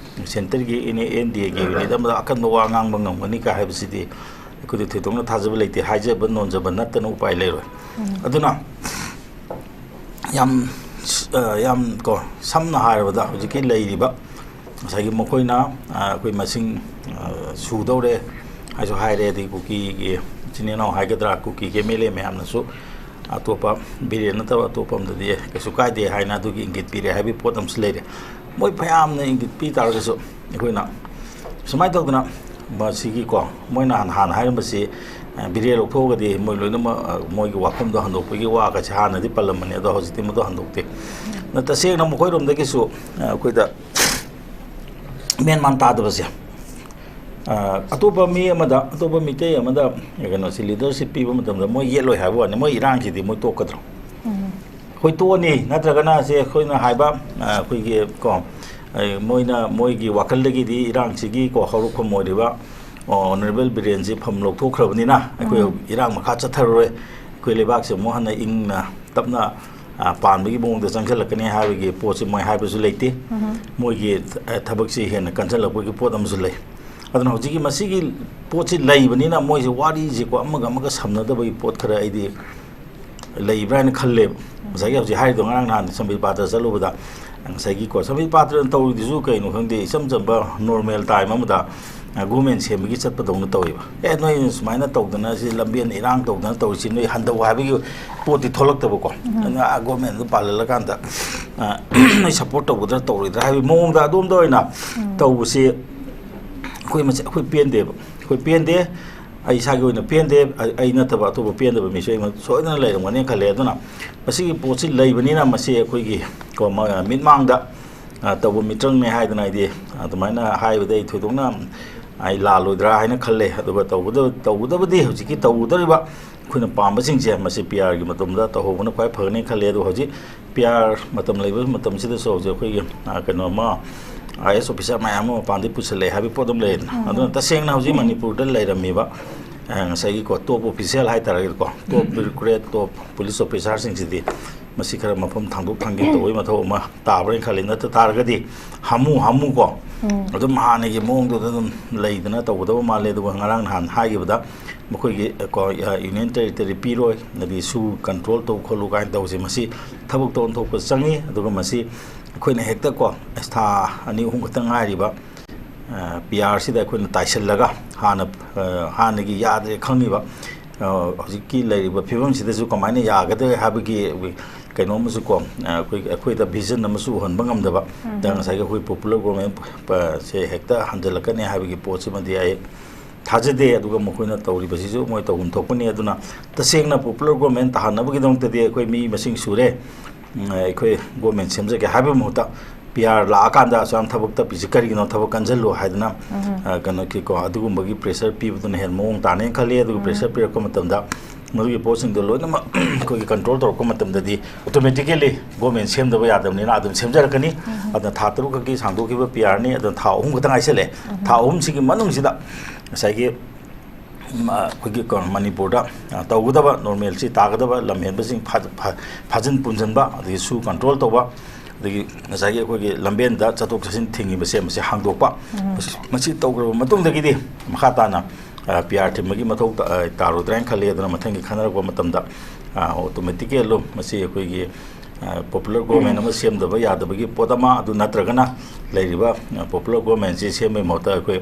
ꯁꯦꯟꯇꯔꯒꯤ ꯑꯦꯟ ꯗꯤ ꯑꯦꯒꯤ ꯌꯨꯅꯤꯠ ꯑꯃꯗ ꯑꯀꯟꯕ ꯋꯥ ꯉꯥꯡꯕ ꯉꯝꯒꯅꯤ ꯀꯥꯏ ꯍꯥꯏꯕꯁꯤꯗꯤ ꯑꯩꯈꯣꯏꯗꯤ ꯊꯣꯏꯗꯣꯛꯅ ꯊꯥꯖꯕ ꯂꯩꯇꯦ꯫ ꯍꯥꯏꯖꯕ ꯅꯣꯟꯖꯕ ꯅꯠꯇꯅ ꯎꯄꯥꯏ ꯂꯩꯔꯣꯏ꯫ ꯎꯝ꯫ ꯑꯗꯨꯅ ꯌꯥꯝ, ꯑ, ꯌꯥꯝ ꯀꯣ, ꯁꯝꯅ ꯍꯥꯏꯔꯕꯗ ꯍꯧꯖꯤꯛꯀꯤ ꯂꯩꯔꯤꯕ ꯉꯁꯥꯏꯒꯤ ꯃꯈꯣꯏꯅ, ꯑ, ꯑꯩꯈꯣꯏ ꯃꯁꯤꯡ, ꯑ, ꯁꯨꯗꯧꯔꯦ ꯍꯥꯏꯁꯨ ꯍꯥꯏꯔꯦ, ꯑꯗꯒꯤ ꯀꯨꯀꯤꯒꯤ ꯏꯆꯤꯟ ꯏꯅꯥꯎ ꯍꯥꯏꯒꯗ꯭ꯔꯥ, ꯀꯨꯀꯤꯒꯤ ꯑꯦꯝ ꯑꯦꯜ ꯑꯦ ꯃꯌꯥꯝꯅꯁꯨ ꯑꯇꯣꯞꯄ ꯕꯤꯔꯦꯟ ꯅꯠꯇꯕ ꯑꯇꯣꯞꯄ ꯑꯃꯗꯗꯤ ꯀꯩꯁꯨ ꯀꯥꯏꯗꯦ ꯍꯥꯏꯅ ꯑꯗꯨꯒꯤ ꯏꯪꯒꯤꯠ ꯄꯤꯔꯦ ꯍꯥꯏꯕꯒꯤ ꯄꯣꯠ ꯑꯃꯁꯨ ꯂꯩꯔꯦ꯫ ꯃꯣꯏ ꯐꯌꯥꯝꯅ ꯏꯪꯒꯤꯠ ꯄꯤ ꯇꯥꯔꯒꯁꯨ ꯑꯩꯈꯣꯏꯅ ꯁꯨꯃꯥꯏꯅ ꯇꯧꯗꯅ ꯃꯁꯤꯒꯤꯀꯣ, ꯃꯣꯏꯅ ꯍꯥꯟꯅ, ꯍꯥꯟꯅ ꯍꯥꯏꯔꯝꯕꯁꯤ, ꯑ, ꯕꯤꯔꯦꯟ ꯂꯧꯊꯣꯛꯑꯒꯗꯤ ꯃꯣꯏ ꯂꯣꯏꯅꯃꯛ, ꯑ, ꯃꯣꯏꯒꯤ ꯋꯥꯐꯝꯗꯣ ꯍꯟꯗꯣꯛꯄꯒꯤ ꯋꯥꯒꯁꯦ ꯍꯥꯟꯅꯗꯤ ꯄꯜꯂꯝꯕꯅꯦ, ꯑꯗꯣ ꯍꯧꯖꯤꯛꯇꯤ ꯃꯗꯨ ꯍꯟꯗꯣꯛꯇꯦ꯫ ꯑꯗꯨꯅ ꯇꯁꯦꯡꯅ ꯃꯈꯣꯏꯔꯣꯝꯗꯒꯤꯁꯨ, ꯑ, ꯑꯩꯈꯣꯏꯗ ꯃꯦꯟ ꯃꯥꯟ ꯇꯥꯗꯕꯁꯦ, ꯑ, ꯑꯇꯣꯞꯄ ꯃꯤ ꯑꯃꯗ, ꯑꯇꯣꯞꯄ ꯃꯤꯇꯩ ꯑꯃꯗ ꯀꯩꯅꯣꯁꯤ ꯂꯤꯗꯔꯁꯤꯞ ꯄꯤꯕ ꯃꯇꯝꯗ ꯃꯣꯏ ꯌꯦꯠꯂꯣꯏ ꯍꯥꯏꯕ ꯋꯥꯅꯤ, ꯃꯣꯏ ꯏꯔꯥꯡꯁꯤꯗꯤ ꯃꯣꯏ ꯇꯣꯛꯀꯗ꯭ꯔꯣ? ꯎꯝ꯫ ꯑꯩꯈꯣꯏ ꯇꯣꯛꯑꯅꯤ, ꯅꯠꯇ꯭ꯔꯒꯅ ꯁꯦ ꯑꯩꯈꯣꯏꯅ ꯍꯥꯏꯕ, ꯑ, ꯑꯩꯈꯣꯏꯒꯤ ꯀꯣ, ꯑꯩ, ꯃꯣꯏꯅ, ꯃꯣꯏꯒꯤ ꯋꯥꯈꯜꯗꯒꯤꯗꯤ ꯏꯔꯥꯡꯁꯤꯒꯤ ꯀꯣ ꯍꯧꯔꯛꯐꯝ ꯑꯣꯏꯔꯤꯕ, ꯑꯣ, ꯑꯣꯅꯔꯦꯕꯜ ꯕꯤꯔꯦꯟꯁꯤ ꯐꯝ ꯂꯧꯊꯣꯛꯈ꯭ꯔꯕꯅꯤꯅ ꯑꯩꯈꯣꯏ ꯎꯝ꯫ ꯏꯔꯥꯡ ꯃꯈꯥ ꯆꯠꯊꯔꯔꯣꯏ, ꯑꯩꯈꯣꯏ ꯂꯩꯕꯥꯛꯁꯦ ꯑꯃꯨꯛ ꯍꯟꯅ ꯏꯪꯅ ꯇꯞꯅ, ꯑ, ꯄꯥꯟꯕꯒꯤ ꯃꯑꯣꯡꯗ ꯆꯪꯁꯤꯜꯂꯛꯀꯅꯤ ꯍꯥꯏꯕꯒꯤ ꯄꯣꯠꯁꯤ ꯃꯣꯏ ꯍꯥꯏꯕꯁꯨ ꯂꯩꯇꯦ꯫ ꯎꯝ꯫ ꯃꯣꯏꯒꯤ, ꯑ, ꯊꯕꯛꯁꯤ ꯍꯦꯟꯅ ꯀꯟꯁꯤꯜꯂꯛꯄꯒꯤ ꯄꯣꯠ ꯑꯃꯁꯨ ꯂꯩ꯫ ꯑꯗꯨꯅ ꯍꯧꯖꯤꯛꯀꯤ ꯃꯁꯤꯒꯤ ꯄꯣꯠꯁꯤ ꯂꯩꯕꯅꯤꯅ ꯃꯣꯏꯁꯦ ꯋꯥꯔꯤꯁꯦꯀꯣ ꯑꯃꯒ ꯑꯃꯒ ꯁꯝꯅꯗꯕꯒꯤ ꯄꯣꯠ ꯈꯔ ꯑꯩꯗꯤ ꯂꯩꯕ꯭ꯔꯥ ꯍꯥꯏꯅ ꯈꯜꯂꯦꯕ꯫ ꯉꯁꯥꯏꯒꯤ ꯍꯧꯖꯤꯛ ꯍꯥꯏꯔꯤꯗꯣ, ꯉꯔꯥꯡ ꯅꯍꯥꯟ ꯁꯝꯕꯤꯠ ꯄꯥꯇ꯭ꯔ ꯆꯠꯂꯨꯕꯗ ꯉꯁꯥꯏꯒꯤꯀꯣ ꯁꯝꯕꯤꯠ ꯄꯥꯇ꯭ꯔꯅ ꯇꯧꯔꯤꯗꯨꯁꯨ ꯀꯩꯅꯣ ꯈꯪꯗꯦ, ꯏꯆꯝ ꯆꯝꯕ ꯅꯣꯔꯃꯦꯜ ꯇꯥꯏꯝ ꯑꯃꯗ, ꯑ, ꯒꯣꯔꯃꯦꯟ ꯁꯦꯝꯕꯒꯤ ꯆꯠꯄꯗꯧꯅ ꯇꯧꯋꯦꯕ꯫ "ꯑꯦ, ꯅꯣꯏ ꯁꯨꯃꯥꯏꯅ ꯇꯧꯗꯅ ꯁꯤ ꯂꯝꯕꯦꯟ ꯏꯔꯥꯡ ꯇꯧꯗꯅ ꯇꯧꯔꯤꯁꯤ ꯅꯣꯏ ꯍꯟꯊꯧ" ꯍꯥꯏꯕꯒꯤ ꯄꯣꯠꯇꯤ ꯊꯣꯛꯂꯛꯇꯕꯀꯣ꯫ ꯎꯝ꯫ ꯑꯗꯨꯅ, ꯑ, ꯒꯣꯔꯃꯦꯟꯗꯨ ꯄꯥꯜꯍꯜꯂꯀꯥꯟꯗ, ꯑ, ꯅꯣꯏ ꯁꯞꯄꯣꯔꯠ ꯇꯧꯒꯗ꯭ꯔꯥ ꯇꯧꯔꯣꯏꯗ꯭ꯔꯥ ꯍꯥꯏꯕꯒꯤ ꯃꯑꯣꯡꯗ ꯑꯗꯣꯝꯗ ꯑꯣꯏꯅ ꯎꯝ꯫ ꯇꯧꯕꯁꯤ ꯑꯩꯈꯣꯏ ꯃꯁꯦ-, ꯑꯩꯈꯣꯏ ꯄꯦꯟꯗꯦꯕ꯫ ꯑꯩꯈꯣꯏ ꯄꯦꯟꯗꯦ꯫ ꯑꯩ ꯏꯁꯥꯒꯤ ꯑꯣꯏꯅ ꯄꯦꯟꯗꯦ꯫ ꯑꯩ, ꯑꯩ ꯅꯠꯇꯕ ꯑꯇꯣꯞꯄ ꯄꯦꯟꯗꯕ ꯃꯤꯁꯨ ꯑꯩꯉꯣꯟꯗ ꯁꯣꯏꯗꯅ ꯂꯩꯔꯝꯒꯅꯤ ꯈꯜꯂꯦ꯫ ꯑꯗꯨꯅ ꯃꯁꯤꯒꯤ ꯄꯣꯠꯁꯤ ꯂꯩꯕꯅꯤꯅ ꯃꯁꯤ ꯑꯩꯈꯣꯏꯒꯤ ꯀꯣ ꯃ-, ꯃꯤꯠꯃꯥꯡꯗ, ꯑ, ꯇꯧꯕ ꯃꯤꯇ꯭ꯔꯪꯅꯦ ꯍꯥꯏꯗꯅ ꯑꯩꯗꯤ ꯑꯗꯨꯃꯥꯏꯅ ꯍꯥꯏꯕꯗ ꯑꯩ ꯊꯣꯏꯗꯣꯛꯅ ꯑꯩ ꯂꯥꯜꯂꯣꯏꯗ꯭ꯔꯥ ꯍꯥꯏꯅ ꯈꯜꯂꯦ꯫ ꯑꯗꯨꯒ ꯇꯧꯒꯗꯕ-, ꯇꯧꯒꯗꯕꯗꯤ ꯍꯧꯖꯤꯛꯀꯤ ꯇꯧꯒꯗꯧꯔꯤꯕ ꯑꯩꯈꯣꯏꯅ ꯄꯥꯝꯕꯁꯤꯡꯁꯦ ꯃꯁꯤ ꯄꯤ ꯑꯥꯔꯒꯤ ꯃꯇꯝꯗ ꯇꯧꯍꯧꯕꯅ ꯈ꯭ꯋꯥꯏ ꯐꯒꯅꯤ ꯈꯜꯂꯦ꯫ ꯑꯗꯣ ꯍꯧꯖꯤꯛ ꯄꯤ ꯑꯥꯔ ꯃꯇꯝ ꯂꯩꯕ ꯃꯇꯝꯁꯤꯗꯁꯨ ꯍꯧꯖꯤꯛ ꯑꯩꯈꯣꯏꯒꯤ, ꯑ, ꯀꯩꯅꯣ ꯑꯃ, ꯑꯥꯏ ꯑꯦꯁ ꯑꯣꯐꯤꯁꯥꯔ ꯃꯌꯥꯝ ꯑꯃ ꯃꯄꯥꯟꯗꯒꯤ ꯄꯨꯁꯜꯂꯛꯑꯦ ꯍꯥꯏꯕꯒꯤ ꯄꯣꯠ ꯑꯃ ꯂꯩꯔꯦꯗꯅ꯫ ꯎꯝ꯫ ꯑꯗꯨꯅ ꯇꯁꯦꯡꯅ ꯍꯧꯖꯤꯛ ꯃꯅꯤꯄꯨꯔꯗ ꯂꯩꯔꯝꯃꯤꯕ, ꯑ, ꯉꯁꯥꯏꯒꯤꯀꯣ ꯇꯣꯞ ꯑꯣꯐꯤꯁꯤꯌꯦꯜ ꯍꯥꯏꯇꯥꯔꯒꯗꯤꯀꯣ, ꯇꯣꯞ ꯕ꯭ꯌꯨꯔꯣꯀ꯭ꯔꯦꯠ, ꯇꯣꯞ ꯄꯨꯂꯤꯁ ꯑꯣꯐꯤꯁꯥꯔꯁꯤꯡꯁꯤꯗꯤ ꯃꯁꯤ ꯈꯔ ꯃꯐꯝ ꯊꯥꯡꯗꯣꯛ ꯊꯥꯡꯖꯤꯟ ꯇꯧꯕꯒꯤ ꯃꯊꯧ ꯑꯃ ꯇꯥꯕ꯭ꯔꯥꯅ ꯈꯜꯂꯤ꯫ ꯅꯠꯇ ꯇꯥꯔꯒꯗꯤ ꯍꯥꯃꯨ ꯍꯥꯃꯨ ꯀꯣ ꯎꯝ꯫ ꯑꯗꯨꯝ ꯍꯥꯟꯅꯒꯤ ꯃꯑꯣꯡꯗꯨꯗ ꯑꯗꯨꯝ ꯂꯩꯗꯅ ꯇꯧꯒꯗꯕ ꯃꯥꯜꯂꯦ꯫ ꯑꯗꯨꯒ ꯉꯔꯥꯡ ꯅꯍꯥꯟ ꯍꯥꯏꯈꯤꯕꯗ ꯃꯈꯣꯏꯒꯤ, ꯑ, ꯀꯣ, ꯑ, ꯌꯨꯅꯤꯌꯟ ꯇꯦꯔꯤꯇꯣꯔꯤ ꯄꯤꯔꯣꯏ, ꯑꯗꯒꯤ ꯁꯨ ꯀꯟꯇ꯭ꯔꯣꯜ ꯇꯧ ꯈꯣꯠꯂꯨ ꯀꯥꯏꯅ ꯇꯧꯕꯁꯦ, ꯃꯁꯤ ꯊꯕꯛꯇ ꯑꯣꯟꯊꯣꯛꯄ ꯆꯪꯉꯤ꯫ ꯑꯗꯨꯒ ꯃꯁꯤ ꯑꯩꯈꯣꯏꯅ ꯍꯦꯛꯇ ꯀꯣ, ꯑꯁ, ꯊꯥ ꯑꯅꯤ ꯑꯍꯨꯝ ꯈꯛꯇ ꯉꯥꯏꯔꯤꯕ, ꯑ, ꯄꯤ ꯑꯥꯔꯁꯤꯗ ꯑꯩꯈꯣꯏꯅ ꯇꯥꯏꯁꯤꯜꯂꯒ ꯍꯥꯟꯅ, ꯑ, ꯍꯥꯟꯅꯒꯤ ꯌꯥꯗ꯭ꯔꯦ ꯈꯪꯉꯤꯕ, ꯑ, ꯍꯧꯖꯤꯛꯀꯤ ꯂꯩꯔꯤꯕ ꯐꯤꯕꯝꯁꯤꯗꯁꯨ ꯀꯃꯥꯏꯅ ꯌꯥꯒꯗꯒꯦ ꯍꯥꯏꯕꯒꯤ ꯀꯩꯅꯣ ꯑꯃꯁꯨ ꯀꯣ, ꯑ, ꯑꯩꯈꯣꯏ, ꯑꯩꯈꯣꯏꯗ ꯚꯤꯖꯟ ꯑꯃꯁꯨ ꯎꯍꯟꯕ ꯉꯝꯗꯕ, ꯎꯝ꯫ ꯗ ꯉꯁꯥꯏꯒꯤ ꯑꯩꯈꯣꯏ ꯄꯣꯄꯨꯂꯔ ꯒꯣꯔꯃꯦꯟ ꯄ-, ꯁꯦ ꯍꯦꯛꯇ ꯍꯟꯖꯤꯜꯂꯛꯀꯅꯤ ꯍꯥꯏꯕꯒꯤ ꯄꯣꯠꯁꯤꯃꯗꯤ ꯑꯩ ꯊꯥꯖꯗꯦ꯫ ꯑꯗꯨꯒ ꯃꯈꯣꯏꯅ ꯇꯧꯔꯤꯕꯁꯤꯁꯨ ꯃꯣꯏ ꯇꯧꯐꯝ ꯊꯣꯛꯄꯅꯤ꯫ ꯑꯗꯨꯅ ꯇꯁꯦꯡꯅ ꯄꯣꯄꯨꯂꯔ ꯒꯣꯔꯃꯦꯟ ꯇꯥꯍꯟꯅꯕꯒꯤꯗꯃꯛꯇꯗꯤ ꯑꯩꯈꯣꯏ ꯃꯤ ꯃꯁꯤꯡ ꯁꯨꯔꯦ, ꯎꯝ, ꯑꯩꯈꯣꯏ ꯒꯣꯔꯃꯦꯟ ꯁꯦꯝꯖꯒꯦ ꯍꯥꯏꯕꯒꯤ ꯃꯍꯨꯠꯇ ꯄꯤ ꯑꯥꯔ ꯂꯥꯛꯑꯀꯥꯟꯗ ꯑꯁꯨꯛ ꯌꯥꯝ ꯊꯕꯛ ꯇꯞꯄꯤꯁꯤ ꯀꯔꯤꯒꯤꯅꯣ, ꯊꯕꯛ ꯀꯟꯁꯤꯜꯂꯨ ꯍꯥꯏꯗꯅ, ꯎꯝ꯫ ꯑ, ꯀꯩꯅꯣꯒꯤꯀꯣ, ꯑꯗꯨꯒꯨꯝꯕꯒꯤ ꯄ꯭ꯔꯦꯁꯔ ꯄꯤꯕꯗꯨꯅ ꯍꯦꯟꯅ ꯃꯑꯣꯡ ꯇꯥꯅꯦꯅ ꯈꯜꯂꯤ꯫ ꯑꯗꯨꯒ ꯎꯝ꯫ ꯄ꯭ꯔꯦꯁꯔ ꯄꯤꯔꯛꯄ ꯃꯇꯝꯗ ꯃꯗꯨꯒꯤ ꯄꯣꯠꯁꯤꯡꯗꯣ ꯂꯣꯏꯅꯃꯛ ꯑꯩꯈꯣꯏꯒꯤ ꯀꯟꯇ꯭ꯔꯣꯜ ꯇꯧꯔꯛꯄ ꯃꯇꯝꯗꯗꯤ ꯑꯣꯇꯣꯃꯦꯇꯤꯀꯦꯜꯂꯤ ꯒꯣꯔꯃꯦꯟ ꯁꯦꯝꯗꯕ ꯌꯥꯗꯕꯅꯤꯅ ꯑꯗꯨꯝ ꯁꯦꯝꯖꯔꯛꯀꯅꯤ꯫ ꯑꯗꯨꯅ ꯊꯥ ꯇꯔꯨꯛ ꯈꯛꯀꯤ ꯁꯥꯡꯗꯣꯛꯈꯤꯕ ꯄꯤ ꯑꯥꯔꯅꯤ꯫ ꯑꯗꯨꯅ ꯊꯥ ꯑꯍꯨꯝ ꯈꯛꯇ ꯉꯥꯏꯁꯜꯂꯛꯑꯦ꯫ ꯊꯥ ꯑꯍꯨꯝꯁꯤꯒꯤ ꯃꯅꯨꯡꯁꯤꯗ ꯉꯁꯥꯏꯒꯤ ꯎꯝ, ꯑ, ꯑꯩꯈꯣꯏꯒꯤ ꯀ-, ꯃꯅꯤꯄꯨꯔꯗ, ꯑ, ꯇꯧꯒꯗꯕ ꯅꯣꯔꯃꯦꯜꯁꯤ ꯇꯥꯒꯗꯕ ꯂꯝꯍꯦꯟꯕꯁꯤꯡ ꯐꯥ-, ꯐꯥ-, ꯐꯥꯖꯤꯟ ꯄꯨꯟꯁꯤꯟꯕ, ꯑꯗꯒꯤ ꯁꯨ ꯀꯟꯇ꯭ꯔꯣꯜ ꯇꯧꯕ, ꯑꯗꯒꯤ ꯉꯁꯥꯏꯒꯤ ꯑꯩꯈꯣꯏꯒꯤ ꯂꯝꯕꯦꯟꯗ ꯆꯠꯊꯣꯛ ꯆꯠꯁꯤꯟ ꯊꯤꯡꯉꯤꯕꯁꯦ ꯃꯁꯤ ꯍꯥꯡꯗꯣꯛꯄ꯫ ꯃꯁꯤ, ꯃꯁꯤ ꯇꯧꯈ꯭ꯔꯕ ꯃꯇꯨꯡꯗꯒꯤꯗꯤ ꯃꯈꯥ ꯇꯥꯅ, ꯑ, ꯄꯤ ꯑꯥꯔ ꯊꯤꯟꯕꯒꯤ ꯃꯊꯧ ꯇ-, ꯑ, ꯇꯥꯔꯣꯏꯗ꯭ꯔꯥ ꯍꯥꯏꯅ ꯈꯜꯂꯤ꯫ ꯑꯗꯨꯅ ꯃꯊꯪꯒꯤ ꯈꯟꯅꯔꯛꯄ ꯃꯇꯝꯗ, ꯑ, ꯑꯣꯇꯣꯃꯦꯇꯤꯀꯦꯜꯂꯣ ꯃꯁꯤ ꯑꯩꯈꯣꯏꯒꯤ, ꯑ, ꯄꯣꯄꯨꯂꯔ ꯒꯣꯔꯃꯦꯟ ꯑꯃ ꯁꯦꯝꯗꯕ ꯌꯥꯗꯕꯒꯤ ꯄꯣꯠ ꯑꯃ, ꯑꯗꯨ ꯅꯠꯇ꯭ꯔꯒꯅ ꯂꯩꯔꯤꯕ, ꯑ, ꯄꯣꯄꯨꯂꯔ ꯒꯣꯔꯃꯦꯟꯁꯤ ꯁꯦꯝꯕꯒꯤ ꯃꯍꯨꯠꯇ ꯑꯩꯈꯣꯏ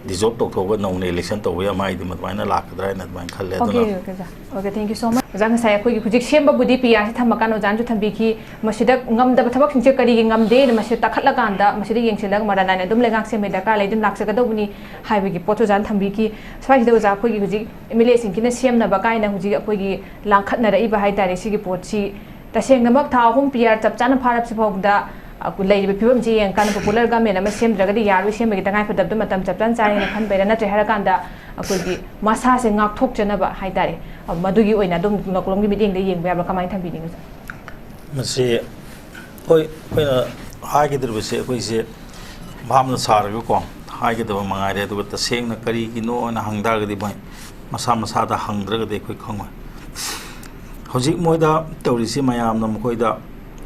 ꯗꯤꯖꯣꯜꯕ ꯇꯧꯊꯣꯛꯑꯒ ꯅꯧꯅ ꯏꯂꯦꯛꯁꯟ ꯇꯧꯕ ꯑꯃ ꯍꯥꯏꯗꯤ ꯑꯗꯨꯃꯥꯏꯅ ꯂꯥꯛꯀꯗ꯭ꯔꯥ ꯍꯥꯏꯅ ꯑꯗꯨꯃꯥꯏꯅ ꯈꯜꯂꯦ꯫ ꯑꯗꯨꯅ Okay, okay, sir. Okay, thank you so much. ꯑꯣꯖꯥ, ꯉꯁꯥꯏ ꯑꯩꯈꯣꯏꯒꯤ ꯍꯧꯖꯤꯛ ꯁꯦꯝꯕꯕꯨꯗꯤ ꯄꯤ ꯑꯥꯔꯁꯤ ꯊꯝꯃꯀꯥꯟꯗ ꯑꯣꯖꯥꯅꯁꯨ ꯊꯝꯕꯤꯈꯤ, ꯃꯁꯤꯗ ꯉꯝꯗꯕ ꯊꯕꯛꯁꯤꯡꯁꯦ ꯀꯔꯤꯒꯤ ꯉꯝꯗꯦꯅ ꯃꯁꯤ ꯇꯥꯈꯠꯂꯀꯥꯟꯗ ꯃꯁꯤꯗ ꯌꯦꯡꯁꯤꯜꯂꯒ ꯃꯔꯥ ꯅꯥꯏꯅ ꯑꯗꯨꯝ ꯂꯩꯉꯥꯛ ꯁꯦꯝꯕꯒꯤ ꯗꯔꯀꯥꯔ ꯂꯩ, ꯑꯗꯨꯝ ꯂꯥꯛꯆꯒꯗꯧꯕꯅꯤ ꯍꯥꯏꯕꯒꯤ ꯄꯣꯠꯁꯨ ꯑꯣꯖꯥꯅ ꯊꯝꯕꯤꯈꯤ꯫ ꯁ꯭ꯋꯥꯏꯁꯤꯗ ꯑꯣꯖꯥ ꯑꯩꯈꯣꯏꯒꯤ ꯍꯧꯖꯤꯛ ꯑꯦꯝ ꯑꯦꯜ ꯑꯦꯁꯤꯡꯁꯤꯅ ꯁꯦꯝꯅꯕ ꯀꯥꯏꯅ ꯍꯧꯖꯤꯛ ꯑꯩꯈꯣꯏꯒꯤ ꯂꯥꯡꯈꯠꯅꯔꯛꯏꯕ ꯍꯥꯏ ꯇꯥꯔꯦ, ꯁꯤꯒꯤ ꯄꯣꯠꯁꯤ ꯇꯁꯦꯡꯅꯃꯛ ꯊꯥ ꯑꯍꯨꯝ ꯄꯤ ꯑꯥꯔ ꯆꯞ ꯆꯥꯅ ꯐꯥꯔꯛꯁꯤ ꯐꯥꯎꯕꯗ, ꯑ, ꯂꯩꯔꯤꯕ ꯐꯤꯕꯝꯁꯤ ꯌꯦꯡꯉꯀꯥꯟꯗ ꯄꯣꯄꯨꯂꯔ ꯒꯃꯦꯟ ꯑꯃ ꯁꯦꯝꯗ꯭ꯔꯒꯗꯤ ꯌꯥꯔꯣꯏ, ꯁꯦꯝꯕꯒꯤ ꯇꯉꯥꯏ ꯐꯗꯕꯗꯨ ꯃꯇꯝ ꯆꯞ ꯆꯥꯅ ꯆꯥꯔꯦꯅ ꯈꯟꯕꯩꯔꯥ, ꯅꯠꯇ꯭ꯔꯦ ꯍꯥꯏꯔꯀꯥꯟꯗ ꯑꯩꯈꯣꯏꯒꯤ ꯃꯁꯥꯁꯦ ꯉꯥꯛꯊꯣꯛꯆꯅꯕ ꯍꯥꯏ ꯇꯥꯔꯦ, ꯑ, ꯃꯗꯨꯒꯤ ꯑꯣꯏꯅ ꯑꯗꯨꯝ ꯂꯧꯀꯂꯣꯝꯒꯤ ꯃꯤꯠꯌꯦꯡꯗ ꯌꯦꯡꯕ ꯌꯥꯕ꯭ꯔꯥ, ꯀꯃꯥꯏꯅ ꯊꯝꯕꯤꯅꯤꯡꯉꯤ, ꯑꯣꯖꯥ? ꯃꯁꯤ ꯍꯣꯏ, ꯑꯩꯈꯣꯏꯅ ꯍꯥꯏꯒꯗꯧꯔꯤꯕꯁꯦ ꯑꯩꯈꯣꯏꯁꯦ ꯚꯥꯞꯅ ꯁꯥꯔꯒꯀꯣ ꯍꯥꯏꯒꯗꯕ ꯃꯉꯥꯏꯔꯦ꯫ ꯑꯗꯨꯒ ꯇꯁꯦꯡꯅ ꯀꯔꯤꯒꯤꯅꯣꯅ ꯍꯪ ꯇꯥꯔꯒꯗꯤ ꯃꯣꯏ ꯃꯁꯥ ꯃꯁꯥꯗ ꯍꯪꯗ꯭ꯔꯒꯗꯤ ꯑꯩꯈꯣꯏ ꯈꯪꯉꯣꯏ꯫ ꯍꯧꯖꯤꯛ ꯃꯣꯏꯗ ꯇꯧꯔꯤꯁꯤ ꯃꯌꯥꯝꯅ ꯃꯈꯣꯏꯗ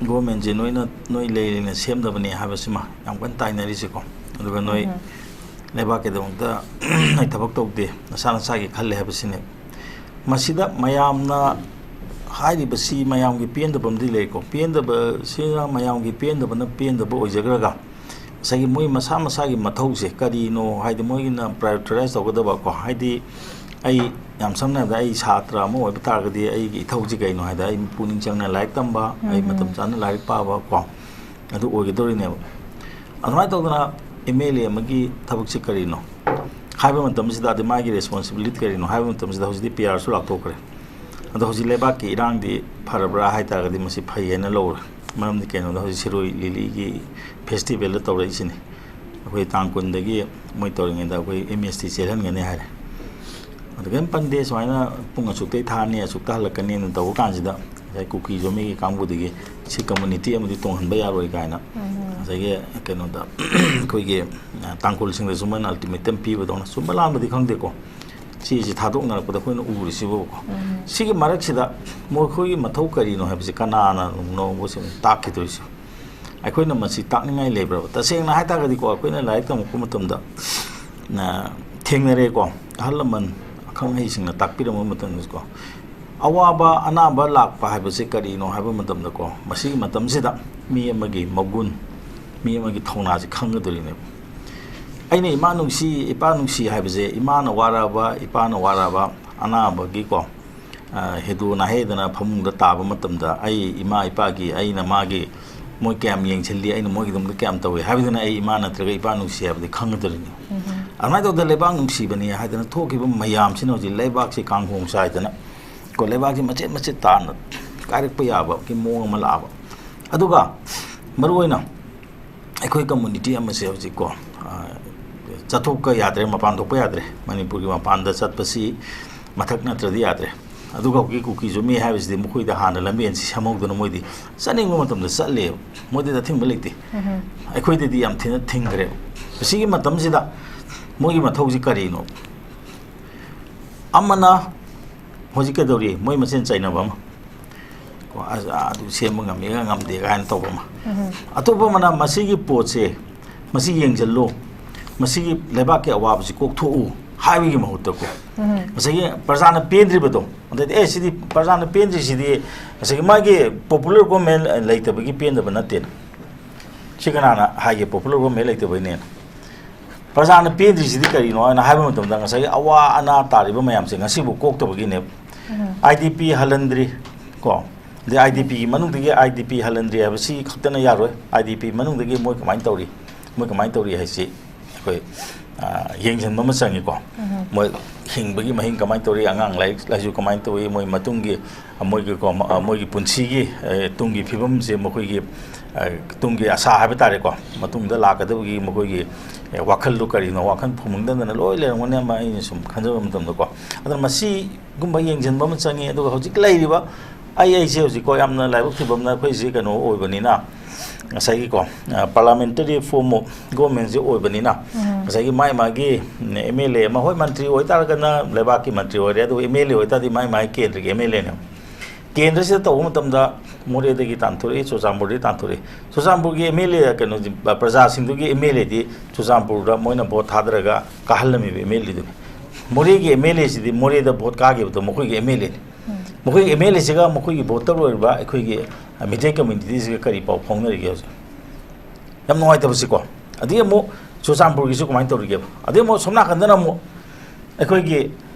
ꯒꯣꯔꯃꯦꯟꯁꯦ ꯅꯣꯏꯅ, ꯅꯣꯏ ꯂꯩ ꯂꯩꯅ ꯁꯦꯝꯗꯕꯅꯦ ꯍꯥꯏꯕꯁꯤꯃ ꯌꯥꯝ ꯀꯟꯅ ꯇꯥꯏꯅꯔꯤꯁꯤꯀꯣ꯫ ꯑꯗꯨꯒ ꯅꯣꯏ ꯎꯝ꯫ ꯂꯩꯕꯥꯛꯀꯤꯗꯃꯛꯇ ꯅꯣꯏ ꯊꯕꯛ ꯇꯧꯗꯦ, ꯅꯁꯥ ꯅꯁꯥꯒꯤ ꯈꯜꯂꯦ ꯍꯥꯏꯕꯁꯤꯅꯦ꯫ ꯃꯁꯤꯗ ꯃꯌꯥꯝꯅ ꯍꯥꯏꯔꯤꯕꯁꯤ ꯃꯌꯥꯝꯒꯤ ꯄꯦꯟꯗꯕ ꯑꯃꯗꯤ ꯂꯩꯀꯣ꯫ ꯄꯦꯟꯗꯕꯁꯤꯅ ꯃꯌꯥꯝꯒꯤ ꯄꯦꯟꯗꯕꯅ ꯄꯦꯟꯗꯕ ꯑꯣꯏꯖꯈ꯭ꯔꯒ, ꯉꯁꯥꯏꯒꯤ ꯃꯣꯏ ꯃꯁꯥ ꯃꯁꯥꯒꯤ ꯃꯊꯧꯁꯦ ꯀꯔꯤꯅꯣ ꯍꯥꯏꯗꯤ ꯃꯣꯏꯒꯤꯅ ꯄ꯭ꯔꯥꯏꯌꯣꯔꯤꯇꯥꯏꯁ ꯇꯧꯒꯗꯕꯀꯣ꯫ ꯍꯥꯏꯗꯤ ꯑꯩ ꯌꯥꯝ ꯁꯝꯅ ꯍꯥꯏꯔꯕꯗ ꯑꯩ ꯁꯥꯇ꯭ꯔ ꯑꯃ ꯑꯣꯏꯕ ꯇꯥꯔꯒꯗꯤ ꯑꯩꯒꯤ ꯏꯊꯧꯁꯤ ꯀꯩꯅꯣ ꯍꯥꯏꯗ ꯑꯩ ꯄꯨꯛꯅꯤꯡ ꯆꯪꯅ ꯂꯥꯏꯔꯤꯛ ꯇꯝꯕ, ꯑꯩ ꯎꯝ꯫ ꯃꯇꯝ ꯆꯥꯅ ꯂꯥꯏꯔꯤꯛ ꯄꯥꯕ ꯀꯣ, ꯑꯗꯨ ꯑꯣꯏꯒꯗꯧꯔꯤꯅꯦꯕ꯫ ꯑꯗꯨꯃꯥꯏꯅ ꯇꯧꯗꯅ ꯑꯦꯝ ꯑꯦꯜ ꯑꯦ ꯑꯃꯒꯤ ꯊꯕꯛꯁꯤ ꯀꯔꯤꯅꯣ ꯍꯥꯏꯕ ꯃꯇꯝꯁꯤꯗ, ꯑꯗꯩ ꯃꯥꯒꯤ ꯔꯦꯁꯄꯣꯟꯁꯤꯕꯤꯂꯤꯇꯤ ꯀꯔꯤꯅꯣ ꯍꯥꯏꯕ ꯃꯇꯝꯁꯤꯗ ꯍꯧꯖꯤꯛꯇꯤ ꯄꯤ ꯑꯥꯔꯁꯨ ꯂꯥꯎꯊꯣꯛꯈ꯭ꯔꯦ꯫ ꯑꯗꯣ ꯍꯧꯖꯤꯛ ꯂꯩꯕꯥꯛꯀꯤ ꯏꯔꯥꯡꯗꯤ ꯐꯔꯕ꯭ꯔꯥ ꯍꯥꯏ ꯇꯥꯔꯒꯗꯤ ꯃꯁꯤ ꯐꯩ ꯍꯥꯏꯅ ꯂꯧꯔꯦ꯫ ꯃꯔꯝꯗꯤ ꯀꯩꯅꯣꯗ ꯍꯧꯖꯤꯛ ꯁꯤꯔꯣꯏ ꯂꯤꯂꯤꯒꯤ ꯐꯦꯁꯇꯤꯚꯦꯜꯗ ꯇꯧꯔꯛꯏꯁꯤꯅꯤ꯫ ꯑꯩꯈꯣꯏ ꯇꯥꯡ ꯀꯨꯟꯗꯒꯤ ꯃꯣꯏ ꯇꯧꯔꯤꯉꯩꯗ ꯑꯩꯈꯣꯏ ꯑꯦꯝ ꯑꯦꯁ ꯇꯤ ꯆꯦꯜꯍꯟꯒꯅꯤ ꯍꯥꯏꯔꯦ꯫ ꯑꯗꯨ ꯀꯔꯤꯝ ꯄꯟꯗꯦ꯫ ꯁꯨꯃꯥꯏꯅ ꯄꯨꯡ ꯑꯁꯨꯛꯇꯩ ꯊꯥꯔꯅꯤ, ꯑꯁꯨꯛꯇ ꯍꯜꯂꯛꯀꯅꯤꯅ ꯇꯧꯕ ꯀꯥꯟꯁꯤꯗ, ꯉꯁꯥꯏ ꯀꯨꯀꯤ ꯖꯣꯃꯤꯒꯤ ꯀꯥꯡꯕꯨꯗꯒꯤ ꯁꯤ ꯀꯝꯃꯨꯅꯤꯇꯤ ꯑꯃꯗꯤ ꯇꯣꯡꯍꯟꯕ ꯌꯥꯔꯣꯏ ꯀꯥꯏꯅ, ꯉꯁꯥꯏꯒꯤ ꯀꯩꯅꯣꯗ, ꯑꯩꯈꯣꯏꯒꯤ, ꯑ, ꯇꯥꯡꯈꯨꯜꯁꯤꯡꯗꯁꯨ ꯃꯣꯏꯅ ꯑꯜꯇꯤꯃꯦꯇꯝ ꯄꯤꯕꯗꯧꯅ, ꯆꯨꯝꯕ ꯂꯥꯟꯕꯗꯤ ꯈꯪꯗꯦꯀꯣ, ꯆꯦꯁꯤ ꯊꯥꯗꯣꯛꯅꯔꯛꯄꯗ ꯑꯩꯈꯣꯏꯅ ꯎꯔꯤꯁꯤꯕꯨꯀꯣ꯫ ꯁꯤꯒꯤ ꯃꯔꯛꯁꯤꯗ ꯃꯈꯣꯏꯒꯤ ꯃꯊꯧ ꯀꯔꯤꯅꯣ ꯍꯥꯏꯕꯁꯤ ꯀꯅꯥꯅꯅꯣꯕ ꯁꯤ ꯇꯥꯛꯈꯤꯗꯣꯏꯁꯦ? ꯑꯩꯈꯣꯏꯅ ꯃꯁꯤ ꯇꯥꯛꯅꯤꯡꯉꯥꯏ ꯂꯩꯕ꯭ꯔꯕ? ꯇꯁꯦꯡꯅ ꯍꯥꯏ ꯇꯥꯔꯒꯗꯤꯀꯣ, ꯑꯩꯈꯣꯏꯅ ꯂꯥꯏꯔꯤꯛ ꯇꯝꯃꯛꯄ ꯃꯇꯝꯗ, ꯑ, ꯊꯦꯡꯅꯔꯦꯀꯣ, ꯑꯍꯜ ꯂꯃꯟ ꯑꯈꯪ ꯑꯍꯩꯁꯤꯡꯅ ꯇꯥꯛꯄꯤꯔꯝꯕ ꯃꯇꯝꯗꯁꯨꯀꯣ, ꯑꯋꯥꯕ ꯑꯅꯥꯕ ꯂꯥꯛꯄ ꯍꯥꯏꯕꯁꯦ ꯀꯔꯤꯅꯣ ꯍꯥꯏꯕ ꯃꯇꯝꯗꯀꯣ, ꯃꯁꯤꯒꯤ ꯃꯇꯝꯁꯤꯗ ꯃꯤ ꯑꯃꯒꯤ ꯃꯒꯨꯟ, ꯃꯤ ꯑꯃꯒꯤ ꯊꯧꯅꯥꯁꯤ ꯈꯪꯒꯗꯣꯔꯤꯅꯦꯕ꯫ ꯑꯩꯅ ꯏꯃꯥ ꯅꯨꯡꯁꯤ, ꯏꯄꯥ ꯅꯨꯡꯁꯤ ꯍꯥꯏꯕꯁꯦ, ꯏꯃꯥꯅ ꯋꯥꯔꯛꯑꯕ, ꯏꯄꯥꯅ ꯋꯥꯔꯛꯑꯕ, ꯑꯅꯥꯕꯒꯤꯀꯣ, ꯑ, ꯍꯦꯗꯣ ꯅꯥꯍꯦꯗꯅ ꯐꯃꯨꯡꯗ ꯇꯥꯕ ꯃꯇꯝꯗ, ꯑꯩ ꯏꯃꯥ ꯏꯄꯥꯒꯤ, ꯑꯩꯅ ꯃꯥꯒꯤ, ꯃꯣꯏ ꯀꯌꯥꯝ ꯌꯦꯡꯁꯤꯜꯂꯤ, ꯑꯩꯅ ꯃꯣꯏꯒꯤꯗꯃꯛꯇ ꯀꯌꯥꯝ ꯇꯧꯏ ꯍꯥꯏꯕꯗꯨꯅ ꯑꯩ ꯏꯃꯥ ꯅꯠꯇ꯭ꯔꯒ ꯏꯄꯥ ꯅꯨꯡꯁꯤ ꯍꯥꯏꯕꯗꯤ ꯈꯪꯒꯗꯧꯔꯤꯅꯤ꯫ ꯑꯗꯨꯃꯥꯏꯅ ꯇꯧꯗꯅ ꯂꯩꯕꯥꯛ ꯅꯨꯡꯁꯤꯕꯅꯤ ꯍꯥꯏꯗꯅ ꯊꯣꯛꯈꯤꯕ ꯃꯌꯥꯝꯁꯤꯅ ꯍꯧꯖꯤꯛ ꯂꯩꯕꯥꯛꯁꯤ ꯀꯥꯡꯍꯣꯡ ꯆꯥꯏꯗꯅ ꯀꯣ, ꯂꯩꯕꯥꯛꯁꯤ ꯃꯆꯦꯠ ꯃꯆꯦꯠ ꯇꯥꯅ ꯀꯥꯏꯔꯛꯄ ꯌꯥꯕꯒꯤ ꯃꯑꯣꯡ ꯑꯃ ꯂꯥꯛꯑꯕ꯫ ꯑꯗꯨꯒ ꯃꯔꯨꯑꯣꯏꯅ ꯑꯩꯈꯣꯏ ꯀꯝꯃꯨꯅꯤꯇꯤ ꯑꯃꯁꯦ ꯍꯧꯖꯤꯛꯀꯣ, ꯑ, ꯆꯠꯊꯣꯛꯄ ꯌꯥꯗ꯭ꯔꯦ, ꯃꯄꯥꯟ ꯊꯣꯛꯄ ꯌꯥꯗ꯭ꯔꯦ꯫ ꯃꯅꯤꯄꯨꯔꯒꯤ ꯃꯄꯥꯟꯗ ꯆꯠꯄꯁꯤ ꯃꯊꯛ ꯅꯠꯇ꯭ꯔꯗꯤ ꯌꯥꯗ꯭ꯔꯦ꯫ ꯑꯗꯨꯒ ꯍꯧꯖꯤꯛ ꯀꯨꯀꯤ ꯖꯣꯃꯤ ꯍꯥꯏꯕꯁꯤꯗꯤ ꯃꯈꯣꯏꯗ ꯍꯥꯟꯅ ꯂꯝꯕꯦꯟꯁꯤ ꯁꯦꯝꯍꯧꯗꯅ ꯃꯣꯏꯗꯤ ꯆꯠꯅꯤꯡꯕ ꯃꯇꯝꯗ ꯆꯠꯂꯦꯕ꯫ ꯃꯣꯏꯗꯗꯤ ꯑꯊꯤꯡꯕ ꯂꯩꯇꯦ꯫ ꯑꯩꯈꯣꯏꯗꯗꯤ ꯌꯥꯝ ꯊꯤꯅ ꯊꯤꯡꯈ꯭ꯔꯦꯕ꯫ ꯁꯤꯒꯤ ꯃꯇꯝꯁꯤꯗ ꯃꯣꯏꯒꯤ ꯃꯊꯧꯁꯤ ꯀꯔꯤꯅꯣ? ꯑꯃꯅ ꯍꯧꯖꯤꯛ ꯀꯩꯗꯧꯔꯤ? ꯃꯣꯏ ꯃꯁꯦꯟ ꯆꯩꯅꯕ ꯑꯃ꯫ ꯀꯣ, ꯑ-, ꯑꯗꯨ ꯁꯦꯝꯕ ꯉꯝꯃꯤꯒ ꯉꯝꯗꯦꯒ ꯍꯥꯏꯅ ꯇꯧꯕ ꯑꯃ꯫ ꯑꯇꯣꯞꯄ ꯑꯃꯅ ꯃꯁꯤꯒꯤ ꯄꯣꯠꯁꯦ, ꯃꯁꯤ ꯌꯦꯡꯁꯤꯜꯂꯨ, ꯃꯁꯤꯒꯤ ꯂꯩꯕꯥꯛꯀꯤ ꯑꯋꯥꯕꯁꯤ ꯀꯣꯛꯊꯣꯛꯎ ꯍꯥꯏꯕꯒꯤ ꯃꯍꯨꯠꯇꯀꯣ, ꯉꯁꯥꯏꯒꯤ ꯄ꯭ꯔꯖꯥꯅ ꯄꯦꯟꯗ꯭ꯔꯤꯕꯗꯣ, ꯑꯗꯩꯗꯤ, "ꯑꯦ, ꯁꯤꯗꯤ ꯄ꯭ꯔꯖꯥꯅ ꯄꯦꯟꯗ꯭ꯔꯤꯁꯤꯗꯤ ꯉꯁꯥꯏꯒꯤ ꯃꯥꯒꯤ ꯄꯣꯄꯨꯂꯔ ꯒꯣꯔꯃꯦꯟ ꯂꯩꯇꯕꯒꯤ ꯄꯦꯟꯗꯕ ꯅꯠꯇꯦꯅ"꯫ ꯁꯤ ꯀꯅꯥꯅ ꯍꯥꯏꯒꯦ, ꯄꯣꯄꯨꯂꯔ ꯒꯣꯔꯃꯦꯟ ꯂꯩꯇꯕꯩꯅꯦꯅ? ꯄ꯭ꯔꯖꯥꯅ ꯄꯦꯟꯗ꯭ꯔꯤꯁꯤꯗꯤ ꯀꯔꯤꯅꯣ ꯍꯥꯏꯅ ꯍꯥꯏꯕ ꯃꯇꯝꯗ, ꯉꯁꯥꯏꯒꯤ ꯑꯋꯥ ꯑꯅꯥ ꯇꯥꯔꯤꯕ ꯃꯌꯥꯝꯁꯦ ꯉꯁꯤꯕꯨ ꯀꯣꯛꯇꯕꯒꯤꯅꯦꯕ꯫ ꯑꯥꯏ ꯗꯤ ꯄꯤ ꯍꯜꯍꯟꯗ꯭ꯔꯤ ꯀꯣ, ꯑꯗꯩ ꯑꯥꯏ ꯗꯤ ꯄꯤꯒꯤ ꯃꯅꯨꯡꯗꯒꯤ ꯑꯥꯏ ꯗꯤ ꯄꯤ ꯍꯜꯍꯟꯗ꯭ꯔꯤ ꯍꯥꯏꯕꯁꯤ ꯈꯛꯇꯅ ꯌꯥꯔꯣꯏ꯫ ꯑꯥꯏ ꯗꯤ ꯄꯤ ꯃꯅꯨꯡꯗꯒꯤ ꯃꯣꯏ ꯀꯃꯥꯏꯅ ꯇꯧꯔꯤ, ꯃꯣꯏ ꯀꯃꯥꯏꯅ ꯇꯧꯔꯤ ꯍꯥꯏꯁꯤ ꯑꯩꯈꯣꯏ, ꯌꯦꯡꯁꯤꯟꯕ ꯑꯃ ꯆꯪꯉꯤꯀꯣ꯫ ꯃꯣꯏ ꯍꯤꯡꯕꯒꯤ ꯃꯍꯤꯡ ꯀꯃꯥꯏꯅ ꯇꯧꯔꯤ, ꯑꯉꯥꯡ ꯂꯥꯏꯔꯤꯛ ꯂꯥꯏꯁꯨ ꯀꯃꯥꯏꯅ ꯇꯧꯔꯤ, ꯃꯣꯏ ꯃꯇꯨꯡꯒꯤ, ꯃꯣꯏꯒꯤ ꯀꯣ, ꯃ-, ꯃꯣꯏꯒꯤ ꯄꯨꯟꯁꯤꯒꯤ, ꯑꯦ, ꯇꯨꯡꯒꯤ ꯐꯤꯕꯝꯁꯦ, ꯃꯈꯣꯏꯒꯤ, ꯑꯦ, ꯇꯨꯡꯒꯤ ꯑꯁꯥ ꯍꯥꯏꯕ ꯇꯥꯔꯦꯀꯣ, ꯃꯇꯨꯡꯗ ꯂꯥꯛꯀꯗꯕꯒꯤ ꯃꯈꯣꯏꯒꯤ, ꯑꯦ, ꯋꯥꯈꯜꯗꯨ ꯀꯔꯤꯅꯣ, ꯋꯥꯈꯜ ꯐꯨꯝꯃꯪꯗꯗꯅ ꯂꯣꯏ ꯂꯩꯔꯝꯒꯅꯤ ꯑꯃ ꯑꯩꯅ ꯁꯨꯝ ꯈꯟꯖꯕ ꯃꯇꯝꯗꯀꯣ꯫ ꯑꯗꯨꯅ ꯃꯁꯤꯒꯨꯝꯕ ꯌꯦꯡꯁꯤꯟꯕ ꯑꯃ ꯆꯪꯉꯤ꯫ ꯑꯗꯨꯒ ꯍꯧꯖꯤꯛ ꯂꯩꯔꯤꯕ ꯑꯩ, ꯑꯩꯁꯦ ꯍꯧꯖꯤꯛꯀꯣ ꯌꯥꯝꯅ ꯂꯥꯏꯕꯛ ꯊꯤꯕ ꯑꯃꯅ ꯑꯩꯈꯣꯏꯁꯦ ꯀꯩꯅꯣ ꯑꯣꯏꯕꯅꯤꯅ, ꯉꯁꯥꯏꯒꯤꯀꯣ, ꯑ, parliamentary form of governmentꯁꯦ ꯑꯣꯏꯕꯅꯤꯅ, ꯉꯁꯥꯏꯒꯤ ꯃꯥꯏ ꯃꯥꯒꯤ, ꯎꯝ, ꯑꯦꯝ ꯑꯦꯜ ꯑꯦ ꯑꯃ, ꯍꯣꯏ, ꯃꯟꯇ꯭ꯔꯤ ꯑꯣꯏꯇꯥꯔꯒꯅ ꯂꯩꯕꯥꯛꯀꯤ ꯃꯟꯇ꯭ꯔꯤ ꯑꯣꯏꯔꯦ, ꯑꯗꯨꯒ ꯑꯦꯝ ꯑꯦꯜ ꯑꯦ ꯑꯣꯏꯇꯥꯔꯗꯤ ꯃꯥꯏ ꯃꯥꯏ ꯀꯦꯟꯗ꯭ꯔꯒꯤ ꯑꯦꯝ ꯑꯦꯜ ꯑꯦꯅꯦꯕ꯫ ꯀꯦꯟꯗ꯭ꯔꯁꯤꯗ ꯇꯧꯕ ꯃꯇꯝꯗ ꯃꯣꯔꯦꯗꯒꯤ ꯇꯥꯟꯊꯣꯔꯛꯏ, ꯆꯨꯔꯆꯥꯟꯄꯨꯔꯗꯒꯤ ꯇꯥꯟꯊꯣꯔꯛꯏ꯫ ꯆꯨꯔꯆꯥꯟꯄꯨꯔꯒꯤ ꯑꯦꯝ ꯑꯦꯜ ꯑꯦ, ꯀꯩꯅꯣꯗꯤ, ꯄ꯭ꯔꯖꯥꯁꯤꯡꯗꯨꯒꯤ ꯑꯦꯝ ꯑꯦꯜ ꯑꯦꯗꯤ ꯆꯨꯔꯆꯥꯟꯄꯨꯔꯗ ꯃꯣꯏꯅ ꯚꯣꯠ ꯊꯥꯗꯔꯒ ꯀꯥꯍꯜꯂꯝꯃꯤꯕ ꯑꯦꯝ ꯑꯦꯜ ꯑꯦꯗꯨꯅꯤ꯫ ꯃꯣꯔꯦꯒꯤ ꯑꯦꯝ ꯑꯦꯜ ꯑꯦꯁꯤꯗꯤ ꯃꯣꯔꯦꯗ ꯚꯣꯠ ꯀꯥꯈꯤꯕꯗꯣ ꯃꯈꯣꯏꯒꯤ ꯑꯦꯝ ꯑꯦꯜ ꯑꯦꯅꯤ꯫ ꯃꯈꯣꯏꯒꯤ ꯑꯦꯝ ꯑꯦꯜ ꯑꯦꯁꯤꯒ ꯃꯈꯣꯏꯒꯤ ꯚꯣꯇꯔ ꯑꯣꯏꯔꯤꯕ ꯑꯩꯈꯣꯏꯒꯤ ꯃꯤꯇꯩ ꯀꯝꯃ꯭ꯌꯨꯅꯤꯇꯤꯁꯤꯒ ꯀꯔꯤ ꯄꯥꯎ ꯐꯥꯎꯅꯔꯤꯒꯦ ꯍꯧꯖꯤꯛ? ꯌꯥꯝ ꯅꯨꯡꯉꯥꯏꯇꯕꯁꯤꯀꯣ꯫ ꯑꯗꯒꯤ ꯑꯃꯨꯛ ꯆꯨꯔꯆꯥꯟꯄꯨꯔꯒꯤꯁꯨ ꯀꯃꯥꯏꯅ ꯇꯧꯔꯤꯒꯦꯕ? ꯑꯗꯒꯤ ꯑꯃꯨꯛ ꯁꯣꯝ ꯅꯥꯀꯟꯗꯅ ꯑꯃꯨꯛ ꯑꯩꯈꯣꯏꯒꯤ,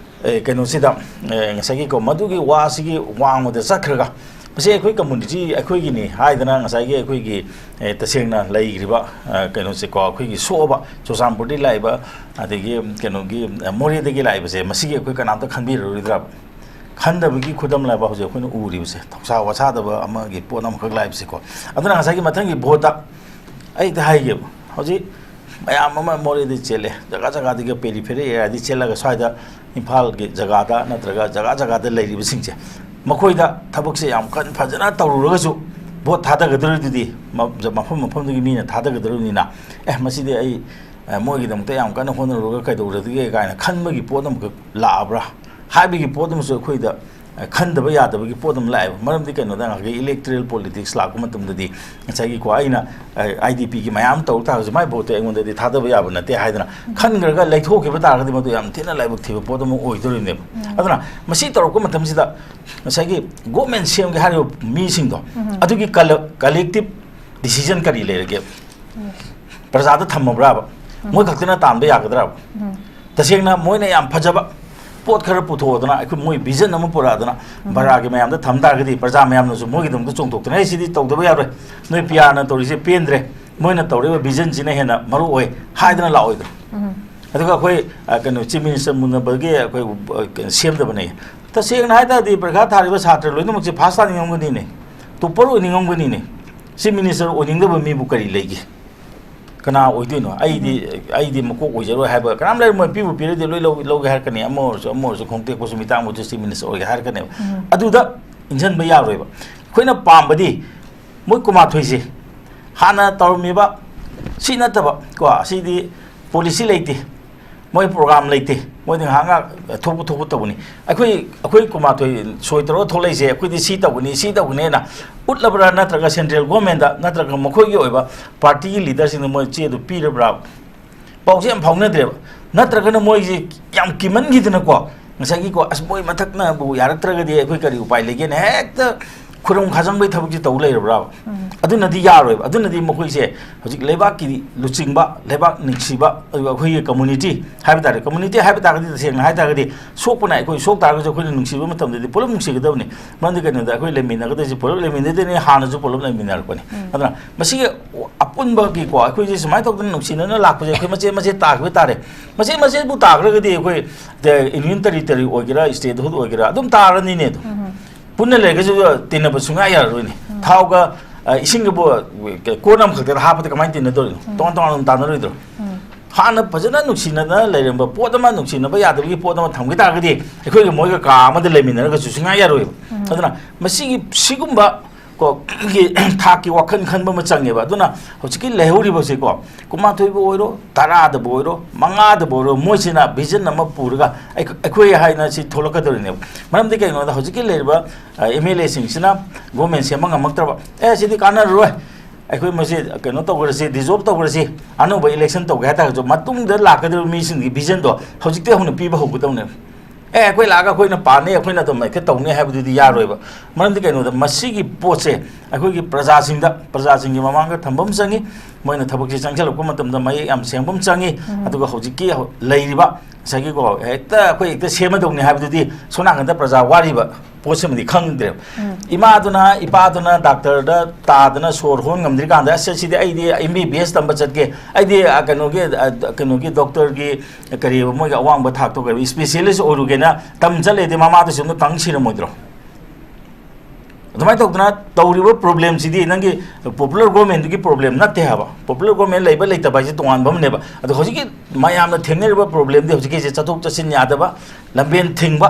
ꯑꯦ, ꯀꯩꯅꯣꯁꯤꯗ, ꯑꯦ, ꯉꯁꯥꯏꯒꯤꯀꯣ, ꯃꯗꯨꯒꯤ ꯋꯥꯁꯤꯒꯤ ꯋꯥꯡꯃꯗ ꯆꯠꯈ꯭ꯔꯒ, ꯃꯁꯤ ꯑꯩꯈꯣꯏ ꯀꯝꯃ꯭ꯌꯨꯅꯤꯇꯤ ꯑꯩꯈꯣꯏꯒꯤꯅꯤ ꯍꯥꯏꯗꯅ ꯉꯁꯥꯏꯒꯤ ꯑꯩꯈꯣꯏꯒꯤ, ꯑꯦ, ꯇꯁꯦꯡꯅ ꯂꯩꯈ꯭ꯔꯤꯕ, ꯑ, ꯀꯩꯅꯣꯁꯦꯀꯣ, ꯑꯩꯈꯣꯏꯒꯤ ꯁꯣꯛꯑꯕ ꯆꯨꯔꯆꯥꯟꯄꯨꯔꯗꯒꯤ ꯂꯥꯛꯏꯕ, ꯑꯗꯒꯤ ꯀꯩꯅꯣꯒꯤ, ꯑ, ꯃꯣꯔꯦꯗꯒꯤ ꯂꯥꯛꯏꯕꯁꯦ, ꯃꯁꯤꯒꯤ ꯑꯩꯈꯣꯏ ꯀꯅꯥꯝꯇ ꯈꯟꯕꯤꯔꯔꯣꯏꯗ꯭ꯔꯕ? ꯈꯟꯗꯕꯒꯤ ꯈꯨꯗꯝ ꯂꯥꯏꯕ ꯍꯧꯖꯤꯛ ꯑꯩꯈꯣꯏꯅ ꯎꯔꯤꯕꯁꯦ, ꯊꯧꯁꯥ ꯋꯥꯁꯥꯗꯕ ꯑꯃꯒꯤ ꯄꯣꯠ ꯑꯃꯈꯛ ꯂꯥꯛꯏꯕꯁꯦꯀꯣ꯫ ꯑꯗꯨꯅ ꯉꯁꯥꯏꯒꯤ ꯃꯊꯪꯒꯤ ꯚꯣꯠꯇ ꯑꯩ ꯍꯦꯛꯇ ꯍꯥꯏꯒꯦꯕ, ꯍꯧꯖꯤꯛ ꯃꯌꯥꯝ ꯑꯃ ꯃꯣꯔꯦꯗ ꯆꯦꯜꯂꯦ, ꯖꯒꯥ ꯖꯒꯥꯗꯒꯤ, ꯄꯦꯔꯤꯐꯦꯔꯤ ꯑꯦꯔꯤꯌꯥꯗꯒꯤ ꯆꯦꯜꯂꯒ ꯁ꯭ꯋꯥꯏꯗ ꯏꯝꯐꯥꯜꯒꯤ ꯖꯒꯥꯗ ꯅꯠꯇ꯭ꯔꯒ ꯖꯒꯥ ꯖꯒꯥꯗ ꯂꯩꯔꯤꯕꯁꯤꯡꯁꯦ, ꯃꯈꯣꯏꯗ ꯊꯕꯛꯁꯦ ꯌꯥꯝ ꯀꯟꯅ ꯐꯖꯅ ꯇꯧꯔꯨꯔꯒꯁꯨ ꯚꯣꯠ ꯊꯥꯗꯒꯗꯧꯔꯤꯗꯨꯗꯤ ꯃ-, ꯃꯐꯝ ꯃꯐꯝꯗꯨꯒꯤ ꯃꯤꯅ ꯊꯥꯗꯒꯗꯧꯔꯤꯕꯅꯤꯅ, "ꯑꯦ, ꯃꯁꯤꯗꯤ ꯑꯩ, ꯑꯦ, ꯃꯣꯏꯒꯤꯗꯃꯛꯇ ꯌꯥꯝ ꯀꯟꯅ ꯍꯣꯠꯅꯔꯨꯔꯒ ꯀꯩꯗꯧꯔꯗꯒꯦ?" ꯀꯥꯏꯅ ꯈꯟꯕꯒꯤ ꯄꯣꯠ ꯑꯃꯈꯛ ꯂꯥꯛꯑꯕ꯭ꯔꯥ ꯍꯥꯏꯕꯒꯤ ꯄꯣꯠ ꯑꯃꯁꯨ ꯑꯩꯈꯣꯏꯗ, ꯑ, ꯈꯟꯗꯕ ꯌꯥꯗꯕꯒꯤ ꯄꯣꯠ ꯑꯃ ꯂꯥꯛꯑꯦꯕ꯫ ꯃꯔꯝꯗꯤ ꯀꯩꯅꯣꯗ ꯉꯁꯥꯏꯒꯤ electoral politics ꯂꯥꯛꯄ ꯃꯇꯝꯗꯗꯤ ꯉꯁꯥꯏꯒꯤꯀꯣ, ꯑꯩꯅ, ꯑ, ꯑꯥꯏ ꯗꯤ ꯄꯤꯒꯤ ꯃꯌꯥꯝ ꯇꯧ ꯇꯥꯔꯒꯁꯨ ꯃꯥꯏ ꯚꯣꯠꯇꯤ ꯑꯩꯉꯣꯟꯗꯗꯤ ꯊꯥꯗꯕ ꯌꯥꯕ ꯅꯠꯇꯦ ꯍꯥꯏꯗꯅ ꯈꯟꯈ꯭ꯔꯒ ꯂꯩꯊꯣꯛꯈꯤꯕ ꯇꯥꯔꯒꯗꯤ ꯃꯗꯨ ꯌꯥꯝ ꯊꯤꯅ ꯂꯥꯏꯕꯛ ꯊꯤꯕ ꯄꯣꯠ ꯑꯃ ꯑꯣꯏꯗꯣꯔꯤꯕꯅꯦꯕ꯫ ꯑꯗꯨꯅ ꯃꯁꯤ ꯇꯧꯔꯛꯄ ꯃꯇꯝꯁꯤꯗ ꯉꯁꯥꯏꯒꯤ government ꯁꯦꯝꯒꯦ ꯍꯥꯏꯔꯤꯕ ꯃꯤꯁꯤꯡꯗꯣ, ꯑꯗꯨꯒꯤ ꯀꯂꯦ-, collective decision ꯀꯔꯤ ꯂꯩꯔꯒꯦ? ꯄ꯭ꯔꯖꯥꯗ ꯊꯝꯃꯕ꯭ꯔꯥꯕ? ꯃꯣꯏ ꯈꯛꯇꯅ ꯇꯥꯟꯕ ꯌꯥꯒꯗ꯭ꯔꯥꯕ? ꯇꯁꯦꯡꯅ ꯃꯣꯏꯅ ꯌꯥꯝ ꯐꯖꯕ ꯄꯣꯠ ꯈꯔ ꯄꯨꯊꯣꯛꯑꯗꯅ, ꯑꯩꯈꯣꯏ ꯃꯣꯏ vision ꯑꯃ ꯄꯨꯔꯛꯑꯗꯅ, ꯕꯔꯥꯒꯤ ꯃꯌꯥꯝꯗ ꯊꯝ ꯇꯥꯔꯒꯗꯤ ꯄ꯭ꯔꯖꯥ ꯃꯌꯥꯝꯅꯁꯨ ꯃꯣꯏꯒꯤꯗꯃꯛꯇ ꯆꯣꯡꯊꯣꯛꯇꯅ, "ꯑꯩ ꯁꯤꯗꯤ ꯇꯧꯗꯕ ꯌꯥꯔꯣꯏ, ꯅꯣꯏ ꯄꯤ ꯑꯥꯔꯅ ꯇꯧꯔꯤꯁꯦ ꯄꯦꯟꯗ꯭ꯔꯦ, ꯃꯣꯏꯅ ꯇꯧꯔꯤꯕ vision ꯁꯤꯅ ꯍꯦꯟꯅ ꯃꯔꯨ ꯑꯣꯏ" ꯍꯥꯏꯗꯅ ꯂꯥꯛꯑꯣꯏꯗ꯭ꯔꯣ? ꯑꯗꯨꯒ ꯑꯩꯈꯣꯏ, ꯑ, ꯀꯩꯅꯣ, ꯆꯤꯐ ꯃꯤꯅꯤꯁꯇꯔ ꯃꯨꯟꯅꯕꯒꯤ ꯑꯩꯈꯣꯏ, ꯑ, ꯀꯩꯅꯣ, ꯁꯦꯝꯗꯕꯅꯦ꯫ ꯇꯁꯦꯡꯅ ꯍꯥꯏ ꯇꯥꯔꯗꯤ ꯄꯔꯤꯈꯥ ꯊꯥꯔꯤꯕ ꯁꯥꯇ꯭ꯔ ꯂꯣꯏꯅꯃꯛꯁꯦ ꯐꯥꯁ ꯇꯥꯅꯤꯡꯉꯝꯒꯅꯤꯅꯦ, ꯇꯣꯞꯄꯔ ꯑꯣꯏꯅꯤꯡꯉꯝꯒꯅꯤꯅꯦ꯫ ꯆꯤꯐ ꯃꯤꯅꯤꯁꯇꯔ ꯑꯣꯏꯅꯤꯡꯗꯕ ꯃꯤꯕꯨ ꯀꯔꯤ ꯂꯩꯒꯦ? ꯀꯅꯥ ꯑꯣꯏꯗꯣꯏꯅꯣ? ꯑꯩꯗꯤ, ꯑꯩꯗꯤ ꯃꯀꯣꯛ ꯑꯣꯏꯖꯔꯣꯏ ꯍꯥꯏꯕ ꯀꯅꯥꯝ ꯂꯩꯔꯝꯃꯣꯏ꯫ ꯄꯤꯕꯨ ꯄꯤꯔꯗꯤ ꯂꯣꯏ ꯂꯧ-, ꯂꯧꯒꯦ ꯍꯥꯏꯔꯛꯀꯅꯤ꯫ ꯑꯃ ꯑꯣꯏꯔꯁꯨ, ꯑꯃ ꯑꯣꯏꯔꯁꯨ, ꯈꯣꯡꯇꯦꯛꯄꯁꯨ ꯃꯤꯇꯥꯡꯕꯁꯨ ꯆꯤꯐ ꯃꯤꯅꯤꯁꯇꯔ ꯑꯣꯏꯒꯦ ꯍꯥꯏꯔꯛꯀꯅꯦꯕ꯫ ꯑꯗꯨꯗ ꯏꯟꯁꯤꯟꯕ ꯌꯥꯔꯣꯏꯕ꯫ ꯑꯩꯈꯣꯏꯅ ꯄꯥꯝꯕꯗꯤ ꯃꯣꯏ ꯀꯨꯟꯃꯥꯊꯣꯏꯁꯦ ꯍꯥꯟꯅ ꯇꯧꯔꯝꯃꯤꯕ ꯁꯤ ꯅꯠꯇꯕ ꯀꯣ, ꯁꯤꯗꯤ ꯄꯣꯂꯤꯁꯤ ꯂꯩꯇꯦ, ꯃꯣꯏ ꯄ꯭ꯔꯣꯒ꯭ꯔꯥꯝ ꯂꯩꯇꯦ, ꯃꯣꯏꯗꯤ ꯉꯥꯏꯍꯥꯛ ꯉꯥꯏꯍꯥꯛ ꯊꯣꯛꯄ ꯊꯣꯛꯄ ꯇꯧꯕꯅꯤ꯫ ꯑꯩꯈꯣꯏ, ꯑꯩꯈꯣꯏ ꯀꯨꯟꯃꯥꯊꯣꯏ ꯁꯣꯏ ꯇꯧꯔꯒ ꯊꯣꯛꯂꯛꯏꯁꯦ, ꯑꯩꯈꯣꯏꯗꯤ ꯁꯤ ꯇꯧꯒꯅꯤ, ꯁꯤ ꯇꯧꯒꯅꯤꯅ ꯎꯠꯂꯕ꯭ꯔꯥ, ꯅꯠꯇ꯭ꯔꯒ ꯁꯦꯟꯇ꯭ꯔꯦꯜ ꯒꯣꯔꯃꯦꯟꯗ ꯅꯠꯇ꯭ꯔꯒ ꯃꯈꯣꯏꯒꯤ ꯑꯣꯏꯕ ꯄꯥꯔꯇꯤꯒꯤ ꯂꯤꯗꯔꯁꯤꯡꯗ ꯃꯣꯏ ꯆꯦꯗꯨ ꯄꯤꯔꯕ꯭ꯔꯥ? ꯄꯥꯎꯁꯦ ꯌꯥꯝ ꯐꯥꯎꯅꯗ꯭ꯔꯦꯕ꯫ ꯅꯠꯇ꯭ꯔꯒꯅ ꯃꯣꯏꯁꯦ ꯌꯥꯝ ꯀꯤꯃꯟꯈꯤꯗꯅꯀꯣ, ꯉꯁꯥꯏꯒꯤꯀꯣ, "ꯑꯁ, ꯃꯣꯏ ꯃꯊꯛꯅꯕꯨ ꯌꯥꯔꯛꯇ꯭ꯔꯒꯗꯤ ꯑꯩꯈꯣꯏ ꯀꯔꯤ ꯎꯄꯥꯏ ꯂꯩꯒꯦꯅ" ꯍꯦꯛꯇ ꯈꯨꯔꯨꯝ ꯈꯥꯖꯪꯕꯩ ꯊꯕꯛꯁꯦ ꯇꯧ ꯂꯩꯔꯕ꯭ꯔꯥꯕ? ꯑꯗꯨꯅꯗꯤ ꯌꯥꯔꯣꯏꯕ꯫ ꯑꯗꯨꯅꯗꯤ ꯃꯈꯣꯏꯁꯦ ꯍꯧꯖꯤꯛ ꯂꯩꯕꯥꯛꯀꯤ ꯂꯨꯆꯤꯡꯕ, ꯂꯩꯕꯥꯛ ꯅꯨꯡꯁꯤꯕ, ꯑꯗꯨꯒ ꯑꯩꯈꯣꯏꯒꯤ ꯀꯝꯃꯨꯅꯤꯇꯤ ꯍꯥꯏꯕ ꯇꯥꯔꯦ, ꯀꯝꯃꯨꯅꯤꯇꯤ ꯍꯥꯏꯕ ꯇꯥꯔꯒꯗꯤ, ꯇꯁꯦꯡꯅ ꯍꯥꯏ ꯇꯥꯔꯒꯗꯤ, ꯁꯣꯛꯄꯅ ꯑꯩꯈꯣꯏ ꯁꯣꯛ ꯇꯥꯔꯒꯁꯨ ꯑꯩꯈꯣꯏꯅ ꯅꯨꯡꯁꯤꯕ ꯃꯇꯝꯗꯗꯤ ꯄꯨꯂꯞ ꯅꯨꯡꯁꯤꯒꯗꯕꯅꯤ꯫ ꯃꯔꯝꯗꯤ ꯀꯩꯅꯣꯗ, ꯑꯩꯈꯣꯏ ꯂꯩꯃꯤꯟꯅꯒꯗꯣꯏꯁꯦ ꯄꯨꯂꯞ ꯂꯩꯃꯤꯟꯅꯗꯣꯏꯅꯤ, ꯍꯥꯟꯅꯁꯨ ꯄꯨꯂꯞ ꯂꯩꯃꯤꯟꯅꯔꯛꯄꯅꯤ꯫ ꯑꯗꯨꯅ ꯃꯁꯤꯒꯤ ꯑꯄꯨꯟꯕꯒꯤꯀꯣ, ꯑꯩꯈꯣꯏꯁꯦ ꯁꯨꯃꯥꯏꯅ ꯇꯧꯗꯅ ꯅꯨꯡꯁꯤꯅꯅ ꯂꯥꯛꯄꯁꯦ ꯑꯩꯈꯣꯏ ꯃꯆꯦꯠ ꯃꯆꯦꯠ ꯇꯥꯈꯤꯕ ꯇꯥꯔꯦ꯫ ꯃꯆꯦꯠ ꯃꯆꯦꯠꯄꯨ ꯇꯥꯈ꯭ꯔꯒꯗꯤ ꯑꯩꯈꯣꯏ ꯗ-, ꯌꯨꯅꯤꯌꯟ ꯇꯦꯔꯤꯇꯣꯔꯤ ꯑꯣꯏꯒꯦꯔꯥ, ꯁ꯭ꯇꯦꯠꯍꯨꯗ ꯑꯣꯏꯒꯦꯔꯥ, ꯑꯗꯨꯝ ꯇꯥꯔꯅꯤꯅꯦ ꯑꯗꯨꯝ꯫ ꯄꯨꯟꯅ ꯂꯩꯔꯒꯁꯨ ꯇꯤꯟꯅꯕ ꯁꯨꯡꯌꯥ ꯌꯥꯔꯔꯣꯏꯅꯦ꯫ ꯊꯥꯎꯒ, ꯑ, ꯏꯁꯤꯡꯒꯕꯨ ꯀꯣꯟ ꯑꯃꯈꯛꯇꯗ ꯍꯥꯞꯄꯗ ꯀꯃꯥꯏꯅ ꯇꯤꯟꯅꯗꯣꯔꯤꯅꯣ? ꯇꯣꯉꯥꯟ ꯇꯣꯉꯥꯟꯅ ꯑꯗꯨꯝ ꯇꯥꯟꯅꯔꯣꯏꯗ꯭ꯔꯣ? ꯍꯥꯟꯅ ꯐꯖꯅ ꯅꯨꯡꯁꯤꯅꯅ ꯂꯩꯔꯝꯕ ꯄꯣꯠ ꯑꯃ, ꯅꯨꯡꯁꯤꯅꯕ ꯌꯥꯗꯕꯒꯤ ꯄꯣꯠ ꯑꯃ ꯊꯝꯈꯤ ꯇꯥꯔꯒꯗꯤ, ꯑꯩꯈꯣꯏꯒ ꯃꯣꯏꯒ ꯀꯥ ꯑꯃꯗ ꯂꯩꯃꯤꯟꯅꯔꯒꯁꯨ ꯁꯨꯡꯌꯥ ꯌꯥꯔꯣꯏꯕ꯫ ꯑꯗꯨꯅ ꯃꯁꯤꯒꯤ, ꯁꯤꯒꯨꯝꯕ ꯀꯣ, ꯒꯤ ꯊꯥꯛꯀꯤ ꯋꯥꯈꯜ ꯈꯟꯕ ꯑꯃ ꯆꯪꯉꯦꯕ꯫ ꯑꯗꯨꯅ ꯍꯧꯖꯤꯛꯀꯤ ꯂꯩꯍꯧꯔꯤꯕꯁꯦꯀꯣ, ꯀꯨꯟꯃꯥꯊꯣꯏꯕꯨ ꯑꯣꯏꯔꯣ, ꯇꯔꯥꯗꯕꯨ ꯑꯣꯏꯔꯣ, ꯃꯉꯥꯗꯕꯨ ꯑꯣꯏꯔꯣ, ꯃꯣꯏꯁꯤꯅ ꯚꯤꯖꯟ ꯑꯃ ꯄꯨꯔꯒ ꯑꯩꯈ-, ꯑꯩꯈꯣꯏ ꯍꯥꯏꯅ ꯁꯤ ꯊꯣꯛꯂꯛꯀꯗꯧꯔꯤꯅꯦꯕ꯫ ꯃꯔꯝꯗꯤ ꯀꯩꯒꯤꯅꯣꯗ ꯍꯧꯖꯤꯛꯀꯤ ꯂꯩꯔꯤꯕ, ꯑ, ꯑꯦꯝ ꯑꯦꯜ ꯑꯦꯁꯤꯡꯁꯤꯅ ꯒꯣꯔꯃꯦꯟ ꯁꯦꯝꯕ ꯉꯝꯃꯛꯇ꯭ꯔꯕ, "ꯑꯦ, ꯁꯤꯗꯤ ꯀꯥꯟꯅꯔꯔꯣꯏ, ꯑꯩꯈꯣꯏ ꯃꯁꯤ ꯀꯩꯅꯣ ꯇꯧꯈ꯭ꯔꯁꯤ, ꯗꯤꯖꯣꯜꯕ ꯇꯧꯈ꯭ꯔꯁꯤ", ꯑꯅꯧꯕ ꯏꯂꯦꯛꯁꯟ ꯇꯧꯒꯦ ꯍꯥꯏ ꯇꯥꯔꯒꯁꯨ ꯃꯇꯨꯡꯗ ꯂꯥꯛꯀꯗꯧꯔꯤꯕ ꯃꯤꯁꯤꯡꯒꯤ ꯚꯤꯖꯟꯗꯣ ꯍꯧꯖꯤꯛꯇꯤ ꯍꯧꯅ ꯄꯤꯕ ꯍꯧꯒꯗꯧꯅꯦꯕ꯫ "ꯑꯦ, ꯑꯩꯈꯣꯏ ꯂꯥꯛꯑꯒ ꯑꯩꯈꯣꯏꯅ ꯄꯥꯅꯤ, ꯑꯩꯈꯣꯏꯅ ꯑꯗꯨꯝ ꯍꯦꯛꯇ ꯇꯧꯅꯤ" ꯍꯥꯏꯕꯗꯨꯗꯤ ꯌꯥꯔꯣꯏꯕ꯫ ꯃꯔꯝꯗꯤ ꯀꯩꯅꯣꯗ, ꯃꯁꯤꯒꯤ ꯄꯣꯠꯁꯦ ꯑꯩꯈꯣꯏꯒꯤ ꯄ꯭ꯔꯖꯥꯁꯤꯡꯗ, ꯄ꯭ꯔꯖꯥꯁꯤꯡꯒꯤ ꯃꯃꯥꯡꯗ ꯊꯝꯕ ꯑꯃ ꯆꯪꯉꯤ꯫ ꯃꯣꯏꯅ ꯊꯕꯛꯁꯦ ꯆꯪꯁꯤꯜꯂꯛꯄ ꯃꯇꯝꯗ ꯃꯌꯦꯛ ꯌꯥꯝ ꯁꯦꯡꯕ ꯑꯃ ꯆꯪꯉꯤ꯫ ꯑꯗꯨꯒ ꯍꯧꯖꯤꯛꯀꯤ ꯍꯧ-, ꯂꯩꯔꯤꯕ ꯉꯁꯥꯏꯒꯤꯀꯣ, ꯍꯦꯛꯇ ꯑꯩꯈꯣꯏ ꯍꯦꯛꯇ ꯁꯦꯝꯃꯗꯧꯅꯤ ꯍꯥꯏꯕꯗꯨꯗꯤ ꯁꯣꯝ ꯅꯥꯀꯟꯗ ꯄ꯭ꯔꯖꯥ ꯋꯥꯔꯤꯕ ꯄꯣꯠꯁꯤꯃꯗꯤ ꯈꯪꯗ꯭ꯔꯦꯕ꯫ ꯏꯃꯥꯗꯨꯅ, ꯏꯄꯥꯗꯨꯅ ꯗꯥꯛꯇꯔꯗ ꯇꯥꯗꯅ ꯁꯣꯔ ꯍꯣꯟ ꯉꯝꯗ꯭ꯔꯤꯀꯥꯟꯗ, "ꯑꯁ, ꯁꯤꯗꯤ ꯑꯩꯗꯤ ꯑꯦꯝ ꯕꯤ ꯕꯤ ꯑꯦꯁ ꯇꯝꯕ ꯆꯠꯀꯦ, ꯑꯩꯗꯤ, ꯑ, ꯀꯩꯅꯣꯒꯤ, ꯑ, ꯀꯩꯅꯣꯒꯤ ꯗꯣꯛꯇꯔꯒꯤ, ꯀꯔꯤꯕ, ꯃꯣꯏꯒꯤ ꯑꯋꯥꯡꯕ ꯊꯥꯛꯇꯣ, ꯀꯔꯤꯕ, ꯏꯁꯄꯦꯁꯤꯌꯦꯂꯤꯁ ꯑꯣꯏꯔꯨꯒꯦꯅ ꯇꯝ ꯆꯠꯂꯦꯗꯤ ꯃꯃꯥꯗꯨꯁꯨ ꯑꯗꯨꯝ ꯀꯪ ꯁꯤꯔꯝꯃꯣꯏꯗ꯭ꯔꯣ?" ꯑꯗꯨꯃꯥꯏꯅ ꯇꯧꯗꯅ ꯇꯧꯔꯤꯕ ꯄ꯭ꯔꯣꯕ꯭ꯂꯦꯝꯁꯤꯗꯤ ꯅꯪꯒꯤ ꯄꯣꯄꯨꯂꯔ ꯒꯣꯔꯃꯦꯟꯗꯨꯒꯤ ꯄ꯭ꯔꯣꯕ꯭ꯂꯦꯝ ꯅꯠꯇꯦ ꯍꯥꯏꯕ꯫ ꯄꯣꯄꯨꯂꯔ ꯒꯣꯔꯃꯦꯟ ꯂꯩꯕ ꯂꯩꯇꯕ ꯍꯥꯏꯁꯦ ꯇꯣꯉꯥꯟꯕ ꯑꯃꯅꯦꯕ꯫ ꯑꯗꯣ ꯍꯧꯖꯤꯛꯀꯤ ꯃꯌꯥꯝꯅ ꯊꯦꯡꯅꯔꯤꯕ ꯄ꯭ꯔꯣꯕ꯭ꯂꯦꯝꯗꯤ ꯍꯧꯖꯤꯛꯀꯤꯁꯦ ꯆꯠꯊꯣꯛ ꯆꯠꯁꯤꯟ ꯌꯥꯗꯕ, ꯂꯝꯕꯦꯟ ꯊꯤꯡꯕ,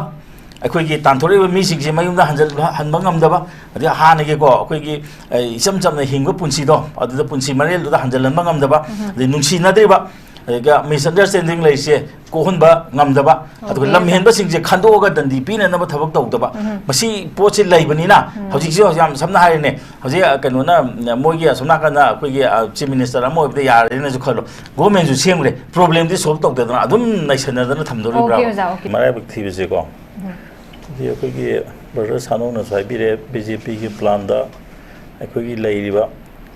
ꯑꯩꯈꯣꯏꯒꯤ ꯇꯥꯟꯊꯣꯔꯛꯏꯕ ꯃꯤꯁꯤꯡꯁꯦ ꯃꯌꯨꯝꯗ ꯍꯟꯖꯤꯟ-, ꯍꯟꯕ ꯉꯝꯗꯕ, ꯑꯗꯩ ꯍꯥꯟꯅꯒꯤꯀꯣ, ꯑꯩꯈꯣꯏꯒꯤ, ꯑꯦ, ꯏꯆꯝ ꯆꯝꯅ ꯍꯤꯡꯕ ꯄꯨꯟꯁꯤꯗꯣ, ꯑꯗꯨꯗ ꯄꯨꯟꯁꯤ ꯃꯔꯦꯜꯗꯨꯗ ꯍꯟꯖꯤꯜꯍꯟꯕ ꯉꯝꯗꯕ, ꯑꯗꯩ ꯅꯨꯡꯁꯤꯅꯗ꯭ꯔꯤꯕ, ꯑꯗꯨꯒ ꯃꯤꯁꯑꯟꯗꯔꯁꯇꯦꯟꯗꯤꯡ ꯂꯩꯔꯤꯁꯦ ꯀꯣꯛꯍꯟꯕ ꯉꯝꯗꯕ, ꯑꯗꯨꯒ ꯂꯝ ꯍꯦꯟꯕꯁꯤꯡꯁꯦ ꯈꯟꯗꯣꯛꯑꯒ ꯗꯟꯗꯤ ꯄꯤꯅꯅꯕ ꯊꯕꯛ ꯇꯧꯗꯕ, ꯃꯁꯤ ꯄꯣꯠꯁꯤ ꯂꯩꯕꯅꯤꯅ ꯍꯧꯖꯤꯛꯁꯤ ꯌꯥꯝ ꯁꯝꯅ ꯍꯥꯏꯔꯦꯅꯦ, ꯍꯧꯖꯤꯛ, ꯑ, ꯀꯩꯅꯣꯅ, ꯎꯝ, ꯃꯣꯏꯒꯤ ꯑꯁꯣꯝ ꯅꯥꯀꯟꯗ ꯑꯩꯈꯣꯏꯒꯤ, ꯑ, ꯆꯤꯐ ꯃꯤꯅꯤꯁꯇꯔ ꯑꯃ ꯑꯣꯏꯕꯗ ꯌꯥꯔꯦꯅꯁꯨ ꯈꯜꯂꯣ, ꯒꯣꯔꯃꯦꯟꯁꯨ ꯁꯦꯝꯈ꯭ꯔꯦ, ꯄ꯭ꯔꯣꯕ꯭ꯂꯦꯝꯗꯤ ꯁꯣꯜꯕ ꯇꯧꯗꯗꯅ ꯑꯗꯨꯝ ꯅꯩꯁꯟꯅꯗꯅ ꯊꯝꯗꯣꯔꯤꯕ꯭ꯔꯥ? ꯑꯣꯀꯦ, ꯑꯣꯖꯥ, ꯑꯣꯀꯦ꯫ ꯃꯔꯥꯏꯕꯛ ꯊꯤꯕꯁꯦꯀꯣ, ꯍꯧꯖꯤꯛ ꯑꯩꯈꯣꯏꯒꯤ ꯕ꯭ꯔꯗꯔ ꯁꯥꯅꯧꯅꯁꯨ ꯍꯥꯏꯕꯤꯔꯦ, ꯕꯤ ꯖꯦ ꯄꯤꯒꯤ ꯄ꯭ꯂꯥꯟꯗ ꯑꯩꯈꯣꯏꯒꯤ ꯂꯩꯔꯤꯕ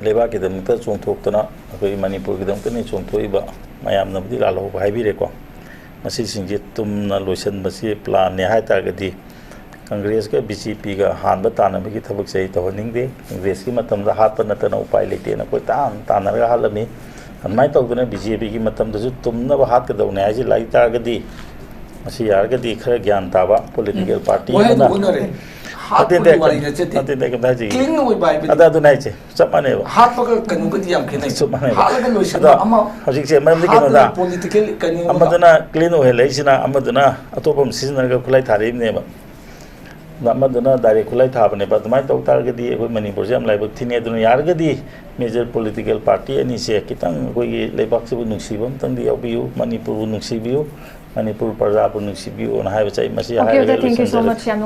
ꯂꯩꯕꯥꯛꯀꯤꯗꯃꯛꯇ ꯆꯣꯡꯊꯣꯛꯇꯅ, ꯑꯩꯈꯣꯏꯒꯤ ꯃꯅꯤꯄꯨꯔꯒꯤꯗꯃꯛꯇꯅꯤ ꯆꯣꯡꯊꯣꯛꯏꯕ, ꯃꯌꯥꯝꯅꯕꯨꯗꯤ ꯂꯥꯜꯍꯧꯕ ꯍꯥꯏꯕꯤꯔꯦꯀꯣ, ꯃꯁꯤꯁꯤꯡꯁꯦ ꯇꯨꯝꯅ ꯂꯣꯏꯁꯤꯟꯕꯁꯤ ꯄ꯭ꯂꯥꯟꯅꯦ ꯍꯥꯏ ꯇꯥꯔꯒꯗꯤ, ꯀꯪꯒ꯭ꯔꯦꯁꯀ ꯕꯤ ꯖꯦ ꯄꯤꯒ ꯍꯥꯟꯕ ꯇꯥꯟꯅꯕꯒꯤ ꯊꯕꯛꯁꯦ ꯑꯩ ꯇꯧꯍꯟꯅꯤꯡꯗꯦ꯫ ꯀꯪꯒ꯭ꯔꯦꯁꯀꯤ ꯃꯇꯝꯗ ꯍꯥꯠꯄ ꯅꯠꯇꯅ ꯎꯄꯥꯏ ꯂꯩꯇꯦꯅ ꯑꯩꯈꯣꯏ ꯇꯥꯟ ꯇꯥꯟꯅꯔꯒ ꯍꯥꯠꯂꯝꯃꯤ꯫ ꯑꯗꯨꯃꯥꯏꯅ ꯇꯧꯗꯅ ꯕꯤ ꯖꯦ ꯄꯤꯒꯤ ꯃꯇꯝꯗꯁꯨ ꯇꯨꯝꯅꯕ ꯍꯥꯠꯀꯗꯧꯅꯦ ꯍꯥꯏꯁꯤ ꯂꯥꯛꯏ ꯇꯥꯔꯒꯗꯤ, ꯃꯁꯤ ꯌꯥꯔꯒꯗꯤ ꯈꯔ ꯒ꯭ꯌꯥꯟ ꯇꯥꯕ ꯄꯣꯂꯤꯇꯤꯀꯦꯜ ꯄꯥꯔꯇꯤ ꯋꯥꯍꯩꯗꯨ ꯑꯃꯅ ꯑꯣꯟꯅꯔꯦ꯫ ꯅꯠꯇꯦ, ꯍꯥꯠꯄꯒꯤ ꯅꯠꯇꯦ, ꯋꯥꯔꯤ ꯅꯠꯆꯗꯦ꯫ ꯅꯠꯇꯦ, ꯅꯠꯇꯦ, ꯀꯩꯝꯇ ꯍꯥꯏꯖꯒꯦ꯫ Clean ꯑꯣꯏꯕ ꯍꯥꯏꯕꯅꯤ꯫ ꯑꯗ ꯑꯗꯨꯅ ꯍꯥꯏꯁꯦ, ꯆꯞ ꯃꯥꯟꯅꯩꯕ꯫ ꯍꯥꯠꯄꯒ ꯀꯩꯅꯣꯒꯗꯤ ꯌꯥꯝ ꯈꯦꯠꯅꯩ꯫ ꯆꯞ ꯃꯥꯟꯅꯩꯕ꯫ ꯍꯥꯠꯂꯒ ꯂꯣꯏꯁꯤꯟꯕ ꯑꯗꯣ ꯑꯃ, ꯍꯧꯖꯤꯛꯁꯦ ꯃꯔꯝꯗꯤ ꯍꯥꯠꯇꯅ ꯀꯩꯅꯣꯗ, ꯄꯣꯂꯤꯇꯤꯀꯦꯜ ꯀꯩꯅꯣ ꯑꯃ꯫ ꯑꯃꯗꯨꯅ ꯀ꯭ꯂꯤꯟ ꯑꯣꯏꯍꯜꯂꯛꯏꯁꯤꯅ ꯑꯃꯗꯨꯅ ꯑꯇꯣꯞꯄ ꯑꯃ ꯁꯤꯖꯤꯟꯅꯔꯒ ꯈꯨꯠꯂꯥꯏ ꯊꯥꯔꯛꯏꯕꯅꯦꯕ꯫ ꯑꯗ ꯑꯃꯗꯨꯅ ꯗꯥꯏꯔꯦꯛ ꯈꯨꯠꯂꯥꯏ ꯊꯥꯕꯅꯦꯕ꯫ ꯑꯗꯨꯃꯥꯏꯅ ꯇꯧ ꯇꯥꯔꯒꯗꯤ ꯑꯩꯈꯣꯏ ꯃꯅꯤꯄꯨꯔꯁꯦ ꯌꯥꯝ ꯂꯥꯏꯕꯛ ꯊꯤꯅꯤ꯫ ꯑꯗꯨꯅ ꯌꯥꯔꯒꯗꯤ ꯃꯦꯖꯔ ꯄꯣꯂꯤꯇꯤꯀꯦꯜ ꯄꯥꯔꯇꯤ ꯑꯅꯤꯁꯦ ꯈꯤꯇꯪ ꯑꯩꯈꯣꯏꯒꯤ ꯂꯩꯕꯥꯛꯁꯤꯕꯨ ꯅꯨꯡꯁꯤꯕ ꯑꯃꯇꯪꯗꯤ ꯌꯥꯎꯕꯤꯌꯨ, ꯃꯅꯤꯄꯨꯔꯕꯨ ꯅꯨꯡꯁꯤꯕꯤꯌꯨ, ꯃꯅꯤꯄꯨꯔ ꯄ꯭ꯔꯖꯥꯕꯨ ꯅꯨꯡꯁꯤꯕꯤꯌꯨꯅ ꯍꯥꯏꯕꯁꯦ ꯑꯩ ꯃꯁꯤ Okay, ꯍꯥꯏꯔꯒ okay, thank you so ꯂꯣꯏꯁꯤꯟꯖꯔꯒꯦ꯫ Much. ꯌꯥꯝ